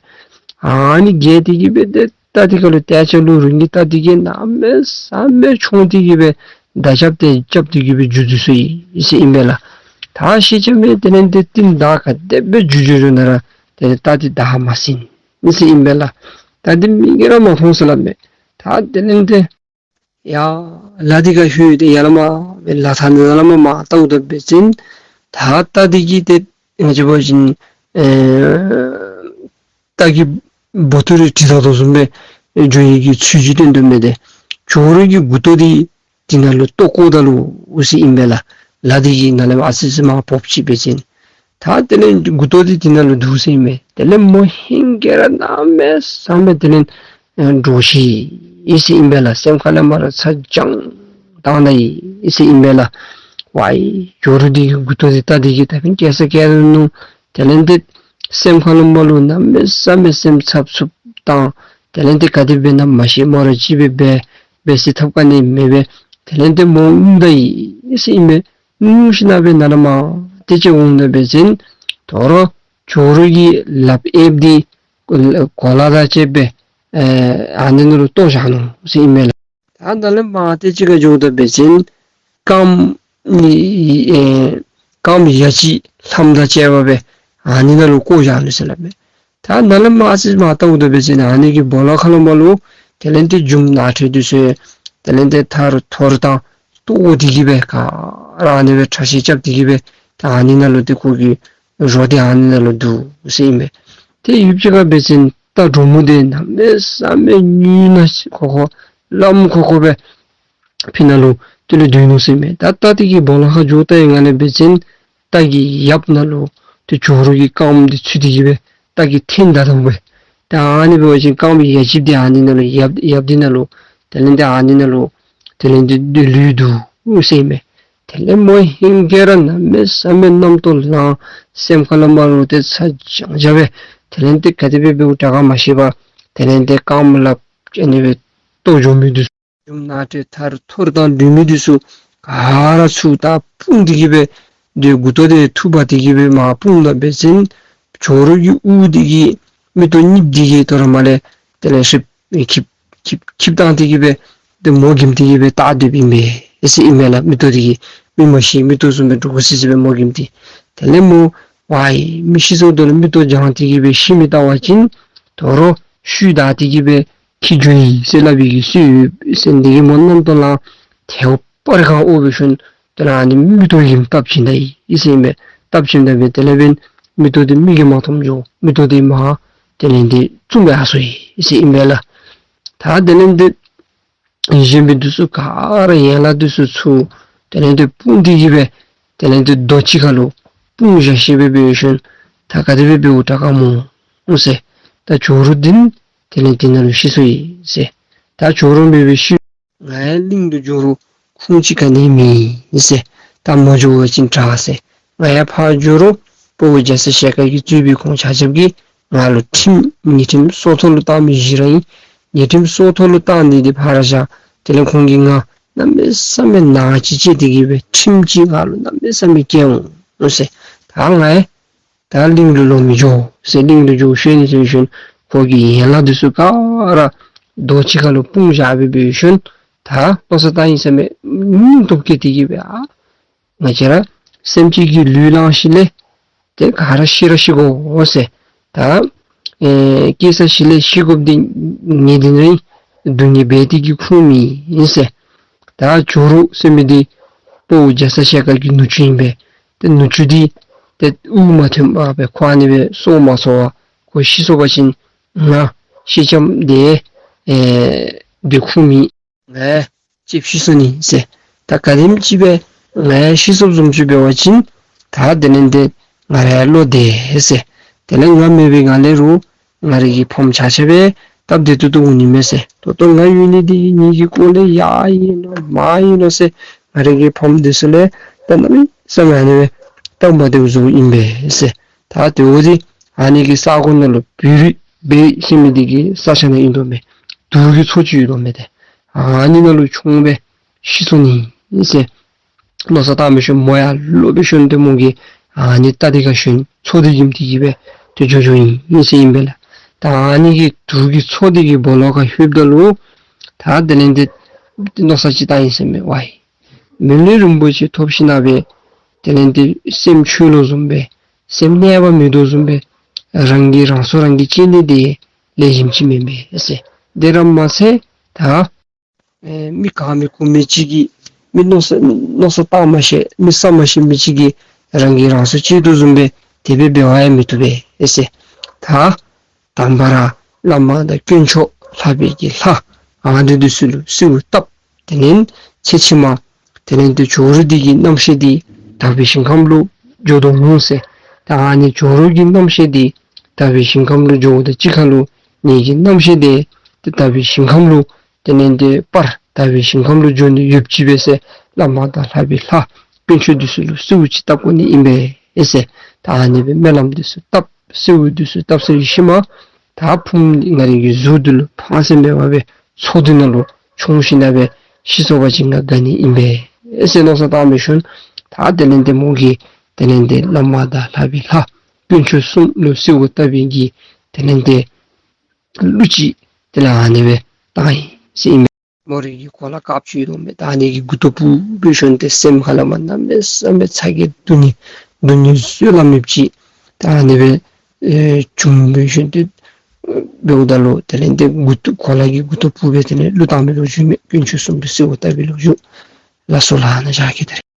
ཨ་ནི་བརྒལ་ཏེ་གི་སྦེ་ཏེ་རྟ་འདི་ཁར་ལུ་ཏེ་ཆ་ལུ་རིང་གི་རྟ་འདི་གིས་གནམ་མེད་ས་མེད་མཆོང་སྟེ་གི་སྦེ་མདའ་རྐྱབ་སྟེ་རྐྱབ་སྟེ་གི་སྦེ་རྒྱུག་འཛུལ་སོ་ཡི་ཟེར་ཨིན་པས་ལགས། ད་ཤེལ་ལྕམ་མོ་དེ་ལས་ཏེ་རྟིང་བདའ་ག་དེ་སྦེ་རྒྱུག་རྒྱུག་རྒྱུག་ན་ར་དེ་ལས་རྟ་འདི་བདའ་མ་ཟིན་ཟེར་ཨིན་པས་ལགས། རྟ་འདི་མིག་གིས་ར་མ་མཐོང་ཟེར་སླབ་མས། ད་དེ་ལས་ཏེ་ཡར་ལ་འདི་ཁར་ལྷོད་དེ་ཡར་ལས་མར་སྦེ་ལ་ཐང་ནང་ལས་མར་མར་བལྟཝ་ད་འབད་བ་ཅིན་ད་རྟ་འདི་གིས་ཏེ་ང་བཅས་འབད་བ་ཅིན་ཨེ་རྟ་གི་སྦོ་ཏོ་རེ་དྲིལ་བདའ་དོ་བཟུམ་སྦེ་འགྱོ་ནི་གི་ཚུལ་ཅིག་སྟོན་དོ་མས། ཏེ་ཇོ་རུ་གི་མགུ་ཏོ་འདི་དེ་ནང་ལུ་གཏོར་བཀོཝ་ད་ལུ་ཟེར་ཨིན་པས་ལགས། ལ་འདི་གིས་ནཱ་ལས་ཨ་ཙི་ཙི་མར་བབས་ཅི་འབད་བ་ཅིན་ད་དེ་ལས་མགུ་ཏོ་འདི་དེ་ནང་ལུ་འདུག་ཟེར་ཨིན་མས། དེ་ལས་མོ་ཧིང་གིས་ར་གནམ་མེད་ས་མེད་དེ་ལས་ཨེ་འདྲོགས་ཤི་ཡི་ཟེར་ཨིན་པས་ལགས། སེམས་ཁ་ལས་མར་ར་ཚ་གྱང་བཏང་ད་ཡི་ཟེར་ཨིན་པས་ལགས། ཝའི་ཇོ་རུ་འདི་གི་མགུ་ཏོ་འདི་རྟ་འདི་གིས་ད་ཕན་བསྐྱལ་ས་བསྐྱལ་ནུག། དེ་ལས་ཏེ་སེམས་ཁ་ལུ་མར་ལུ་གནམ་མེད་ས་མེད་སེམས་འཚབ་འཚུབ་བཏང་། དེ་ལས་ཏེ་ག་དེ་འབད་ན་མ་ཤེས། མོ་ར་ཅིག་སྦེ་འབད་འབད་ས་ཐབས་ག་ནི་མེད་པས། དེ་ལས་ཏེ་མོ་ངུ་ད་ཡི་ཟེར་ཨིན་པས། ངུ་ཞིན་ན་སྦེ་ནཱ་ལས་མར་ཏེ་ཅིག་འོངམ་ད་འབད་བ་ཅིན་དོ་རུང་ཇོ་རུ་གི་ལགཔ་གཡསཔ་འདི་གོ་ལ་དང་བཅས་སྦེ་ཨ་ནི་ནང་ལུ་གཏོར་བཞག་ནུག་ཟེར་ཨིན་མས་ལགས། ད་ནཱ་ལས་མར་ཏེ་ཅིག་ཁར་འགྱོཝ་ད་འབད་བ་ཅིན་རྐངམ་ཨེ་རྐངམ་ཡ་གཅིག་ལྷམ་དང་བཅས་པ་སྦེ་ཨ་ནི་ནང་ལུ་བཀོ་བཞག་ནུག་ཟེར་སླབ་མས། ད་ནཱ་ལས་མར་ཨ་ཙི་མར་བལྟཝ་ད་འབད་བ་ཅིན་ཨ་ནི་གི་སྦོ་ལོགས་ཁར་ལུ་མར་ལུ་དེ་ལས་ཏེ་རྒྱུ་མ་ནག་ཁྲོལ་འདི་ཚུ་དེ་ལས་ཏེ་ཐ་རུ་ཐོར་དང་གཏོར་བཀོ་སྟེ་གི་སྦེ་ག་ར་ཨ་ནི་སྦེ་ཁྲག་ཤེད་རྐྱབ་སྟེ་གི་སྦེ་ད་ཨ་ནི་ནང་ལུ་ཏེ་ཁོ་གི་རོ་འདི་ཨ་ནི་ནང་ལུ་འདུག་ཟེར་ཨིན་མས། ཏེ་ཡུདཔ་ཅིག་ཁར་འབད་བ་ཅིན་རྟ་འདྲོག་མོ་འདི་གནམ་མེད་ས་མེད་ཉུལ་ན་ཁོག་ཁོག་ལམ་ཁོག་ཁོག་སྦེ་ཕི་ནང་ལུ་ཏེ་ལུ་སྡོད་ནུག་ཟེར་ཨིན་མས། ད་རྟ་འདི་གིས་སྦོ་ལོགས་ཁར་འགྱོ་ད་ཡི་ངང་ལས་འབད་བ་ཅིན་རྟ་གི་ཡབ་ནང་ལུ་ཏེ་ཇོ་རུ་གི་རྐངམ་འདི་ཚུད་དེ་གི་སྦེ་རྟ་གིས་འཐེན་ད་དོ་སྦེ། ད་ཨ་ནི་འབད་བ་ཅིན་རྐངམ་ཡ་གཅིག་འདི་ཨ་ནི་ནང་ལུ་ཡབ་ཡབ་འདི་ནང་ལུ་དེ་ལས་ཏེ་ཨ་ནི་ནང་ལུ་དེ་ལས་ཏེ་ལུས་འདུག་ཟེར་ཨིན་མས། དེ་ལས་མོ་ཧིང་གིས་ར་གནམ་མེད་ས་མེད་རྣམ་རྟོག་ལངས། སེམས་ཁ་ལུ་མར་ལུ་ཏེ་ཚ་གྱང་རྐྱབ་སྦེ་དེ་ལས་ཏེ་ག་དེ་སྦེ་འབདཝ་དྲག་ག་མ་ཤེས་པར་དེ་ལས་ཏེ་རྐངམ་ལགཔ་ཨ་ནི་སྦེ་གཏོར་འགྱོ་མི་འདི་ ཡུམ་ནག་ཁྲ་ཐར་ཐོར་དང་སྒྲོལ་མ་འདི་ཚུ་ག་ར་ཚུར་ད་སྤུངས་ཏེ་གི་སྦེ་ཏེ་མགུ་ཏོ་འདི་འཐུ་འབག་སྟེ་གི་སྦེ་མར་སྤུངས་ད་འབད་བ་ཅིན་ཇོ་རུ་གི་དབུ་འདི་གིས་མིག་ཏོ་གཉིས་འདི་གིས་དོ་རུང་མར་ལས་དེ་ལས་ཧྲིབ་ཁིབ་ཁིབ་ཁིབ་བཏང་སྟེ་གི་སྦེ་ཏེ་མོ་གྱིམ་སྟེ་གི་སྦེ་བལྟ་སྡོདཔ་ཨིན་པས་ཟེར་ཨིན་མས་ལགས། མིག་ཏོ་འདི་གིས་མིག་མ་ཤེས་མིག་ཏོ་བཟུམ་སྦེ་འདྲོག་སི་སི་སྦེ་མོ་གྱིམ་སྟེ། དེ་ལས་མོ་ཝའི་མི་ཤི་སོངམ་ད་ལུ་མིག་ཏོ་བགྱང་སྟེ་གི་སྦེ་ཤི་མི་བལྟ་བ་ཅིན་དོ་རུང་ཤུལ་བདའ་སྟེ་གི་སྦེ་འཁྱིད་འགྱོ་ཡི་ཟེར་སླབ་པའི་གི་སྲོལ་ཡོད་ཟེར། འདི་གིས་མོ་རྣམ་རྟོག་ལངས་ཏེ་སྤར་གང་འོང་བའི་ཤུལ་དེ་ལས་ཨ་ནི་མིག་ཏོ་གྱིམ་བཏབ་བྱིན་ད་ཡི་ཟེར་ཨིན་པས། བཏབ་བྱིན་ད་འབད་དེ་ལས་འབདན་མིག་ཏོ་འདི་མིག་གིས་མ་མཐོངམ་འགྱོ། མིག་ཏོ་འདི་མར་དེ་ལས་འདི་བཙུམ་སྦེ་ཡར་སོ་ཡི་ཟེར་ཨིན་པས་ལགས། ད་དེ་ལས་འདི་གཞན་པའི་འདི་ཚུ་ག་ར་ཡན་ལག་འདི་ཚུ་ཚུར་དེ་ལས་འདི་སྤུངས་ཏེ་གི་སྦེ་དེ་ལས་འདི་རྡོ་གཅིག་ཁར་ལུ་སྤུངས་བཞག་ཤེས་པའི་འབད་བའི་ཤུལ་ད་ག་དེ་སྦེ་འབདཝ་དྲག་ག་སྨོ་ཟེར། ད་ཇོ་རུ་འདི་དེ་ལས་འདི་ནང་ལུ་ཤི་སོ་ཡི་ཟེར། ད་ཇོ་རུ་འབད་བའི་ཤུལ་ང་ཡང་གླིང་དུ་འགྱོ་རུང་ཁུངས་ཅིག་ག་ནི་མེད་ཟེར། ད་མ་འགྱོ་བ་ཅིན་དྲག་ཟེར། ང་ཡང་ཕར་འགྱོ་རུང་དཔའ་བོ་རྒྱ་ཚ་ཞལ་དཀར་གྱིས་གཙོས་པའི་ཁོང་ཆ་ཁྱབ་ཀྱིས་ང་ལུ་ཁྲིམས་ཉེས་ཁྲིམས་སྲོག་ཐོག་ལུ་བཏང་མི་བཞི་ར་ཨིན། ཉེས་ཁྲིམས་སྲོག་ཐོག་ལུ་བཏང་ནི་འདི་ཕར་བཞག། དེ་ལས་ཁོང་གིས་ང་གནམ་མེད་ས་མེད་ནག་ཅིག་བྱས་ཏེ་གི་སྦེ་ཁྲིམས་ཅིག་ང་ལུ་གནམ་མེད་ས་མེད་བཀལ་འོང་ཟེར། ད་ང་ཡང་ད་གླིང་ལུ་ལོག་མི་འགྱོ་ཟེར། གླིང་ལུ་འགྱོ་ཤེས་ནི་ཟེར་བའི་ཤུལ་ཁོ་གི་ཡན་ལག་འདི་ཚུ་ག་ར་རྡོ་གཅིག་ཁར་ལུ་སྤུངས་བཞག་སྦེ་འབད་བའི་ཤུལ་ད་མནོ་བསམ་བཏང་ཡི་ཟེར་མས། སྙིང་སྟོབས་བསྐྱེད་དེ་གི་སྦེ་ཨ་ང་བཅས་ར་སེམས་ཅན་གྱི་ལུས་བླངས་ཞིནམ་ལས་ཏེ་ག་ར་ཤི་ར་ཤི་དགོ་ཟེར། ད་ཨེ་སྐྱེ་ས་ཞིནམ་ལས་ཤི་དགོཔ་འདི་ངེས་བདེན་ར་ཨིན། སྡུག་བསྔལ་འབད་དེ་གི་ཁུངས་མེད་ཟེར། ད་ཇོ་རུ་ཟེར་མི་འདི་དཔའ་བོ་རྒྱ་ཚ་ཞལ་དཀར་གྱི་ནུ་གཅུང་ཨིན་པས། ཏེ་ནུ་གཅུང་འདི་ཏེ་དབུགས་མ་ཐོན་པར་སྦེ་ཁོ་ཨ་ནི་སྦེ་སྲོག་མ་འཚོ་བར་ཁོ་ཤི་སོང་པ་ཅིན་ང་ཤི་ལྕམ་འདི་ཨེ་འདི་ཁུངས་མེད། ང་ཡང་ཤི་སོ་ནི་ཟེར། ད་ག་དེམ་ཅིག་སྦེ་ང་ཡང་ཤི་སོངམ་བཟུམ་ཅིག་འབད་བ་ཅིན་ད་དེ་ལས་འདི་ང་ར་ཡང་བློ་བདེ་ཟེར། དེ་ལས་ང་མེད་པའི་སྒང་ལས་རུང་ང་རའི་གི་ཕམ་ཆ་ཁྱབ་སྦེ་སྟབས་བདེ་ཏོག་ཏོ་འོང་ནི་མས་ཟེར། ད་ལྟོ་ང་ཡོད་ནི་འདི་ངེ་གི་སྐོར་ལས་ཡར་ཨིན་ལོ་མར་ཨིན་ལོ་ཟེར། ང་རའི་གི་ཕམ་འདི་ཚུ་ལས་ད་གནམ་མེད་ས་མེད་ཨ་ནི་སྦེ་སྟབས་མ་བདེཝ་བཟོཝ་ཨིན་པས་ཟེར། ད་དེ་འབདཝ་ད་ཨ་ནི་གི་ས་གོ་ནང་ལུ་བོད་རིགས་བོད་ཟེར་མི་འདི་གི་ས་ཆ་ནང་ཨིན་དོ་མས། དུག་གི་མཚོ་ཅིག་ཡོད་དོ་མས་ཏེ། ཨ་ནི་ནང་ལུ་མཆོངས་སྦེ་ཤི་སོ་ནི་ཟེར། མནོ་བསམ་བཏང་བའི་ཤུལ་མོ་ཡར་ལོག་པའི་ཤུལ་ཏེ་མོ་གིས་ཨ་ནི་རྟ་འདི་ག་ཤུལ་མཚོ་འདི་གྱིམ་སྟེ་གི་སྦེ་ཏེ་འགྱོ་འགྱོཝ་ཨིན་ཟེར་ཨིན་པས་ལགས། ད་ཨ་ནི་གི་དུག་གི་མཚོ་འདི་གི་སྦོ་ལོགས་ཁར་ལྷོདཔ་ད་ལུ་ད་དེ་ལས་འདི་མནོ་བསམ་ཅིག་བཏང་ཡི་ཟེར་མས། ཝའི་མི་ལུས་རིན་པོ་ཆེ་ཐོབ་ཞིནམ་ལས་དེ་ལས་འདི་སེམས་འཆོལ་ལོ་བཟུམ་སྦེ་སེམས་གནས་པ་མེད་དོ་བཟུམ་སྦེ་རང་གིས་རང་སྲོག་རང་གིས་བཅད་ནི་འདི་ལེགས་ཤོམ་ཅིག་མེན་པས་ཟེར། དེ་ར་མ་ཚད་ད་ཨེ་མི་ག་མེད་གུ་མེད་ཅིག་གིས་མི་མནོ་བསམ་མནོ་བསམ་བཏང་མ་ཤེས་མི་བསམ་མ་ཤེས་མི་ཅིག་གིས་རང་གིས་རང་སྲོག་བཅད་དོ་བཟུམ་སྦེ་དེ་སྦེ་འབད་བ་ཡང་མི་བཏུབ་པས་ཟེར། ད་དང་པ་ར་བླ་མ་དང་དཀོན་མཆོག་ལྷ་པའི་གི་ལྷ་ཨ་ནི་འདི་ཚུ་ལུ་གསོལཝ་བཏབ། དེ་ལས་ཚེ་ཕྱི་མ་དེ་ལས་འདི་ཇོ་རུ་འདི་གི་རྣམ་ཤེས་འདི་དག་པའི་ཞིང་ཁམས་ལུ་འགྱོ་དོ་འོང་ཟེར། ད་ཨ་ནི་ཇོ་རུ་གི་རྣམ་ཤེས་འདི་དག་པའི་ཞིང་ཁམས་ལུ་འགྱོཝ་དང་གཅིག་ཁར་ལུ་ངེ་གི་རྣམ་ཤེས་འདི་ཏེ་དག་པའི་ཞིང་ཁམས་ལུ་དེ་ལས་འདི་སྤར་དག་པའི་ཞིང་ཁམས་ལུ་འགྱོ་ནི་ཡོདཔ་ཅིག་སྦེ་ཟེར་བླ་མ་དང་ལྷ་པའི་ལྷ་དཀོན་མཆོག་འདི་ཚུ་ལུ་གསོལཝ་ཅིག་བཏབ་དགོ་ནི་ཨིན་པས་ཟེར། ད་ཨ་ནི་སྦེ་སྨོན་ལམ་འདི་ཚུ་བཏབ་གསོལཝ་འདི་ཚུ་བཏབ་ཚར་བའི་ཤུལ་མ་ད་ཕུངམ་འདི་ང་རའི་གི་གཟུགས་འདི་ལུ་ཕངས་སེམས་མེད་པར་སྦེ་མཚོ་འདི་ནང་ལུ་མཆོངས་ཞིནམ་ལས་ཤི་སོང་པ་ཅིན་ང་དགའ་ནི་ཨིན་པས་ཟེར་མནོ་བསམ་བཏང་བའི་ཤུལ་ད་དེ་ལས་འདི་མོ་གིས་དེ་ལས་འདི་བླ་མ་དང་ལྷ་པའི་ལྷ་དཀོན་མཆོག་གསུམ་ལུ་གསོལཝ་བཏབ་པའི་གི་དེ་ལས་འདི་གླུ་ཅིག་དེ་ལས་ཨ་ནི་སྦེ་བཏང་ཡི་ཟེར་ཨིན་མས། མོ་རའི་གི་གོ་ལ་དཀརཔོ་ཅིག་ཡོད་དོ་མས། ད་ཨ་ནི་གི་མགུ་ཏོ་བུད་པའི་ཤུལ་ཏེ་སེམས་ཁ་ལས་མར་གནམ་མེད་ས་མེད་ཚ་གྱང་སྡུག་བསྔལ་སྡུག་བསྔལ་བཟོད་གླགས་མེདཔ་ཅིག་ད་ཨ་ནི་སྦེ་ཨེ་བྱུང་པའི་ཤུལ་ཏེ་འབདཝ་ད་ལུ་དེ་ལས་འདི་མགུ་ཏོ་གོ་ལ་གི་མགུ་ཏོ་བུད་སྦེ་དེ་ལས་གླུ་བཏང་མི་ལོ་རྒྱུས་མས། དཀོན་མཆོག་གསུམ་ལུ་གསོལཝ་བཏབ་པའི་ལོ་རྒྱུས། ལགས་སོ་ལགས། ཨ་ནཱ་བཞག་གེ་ད་རེས།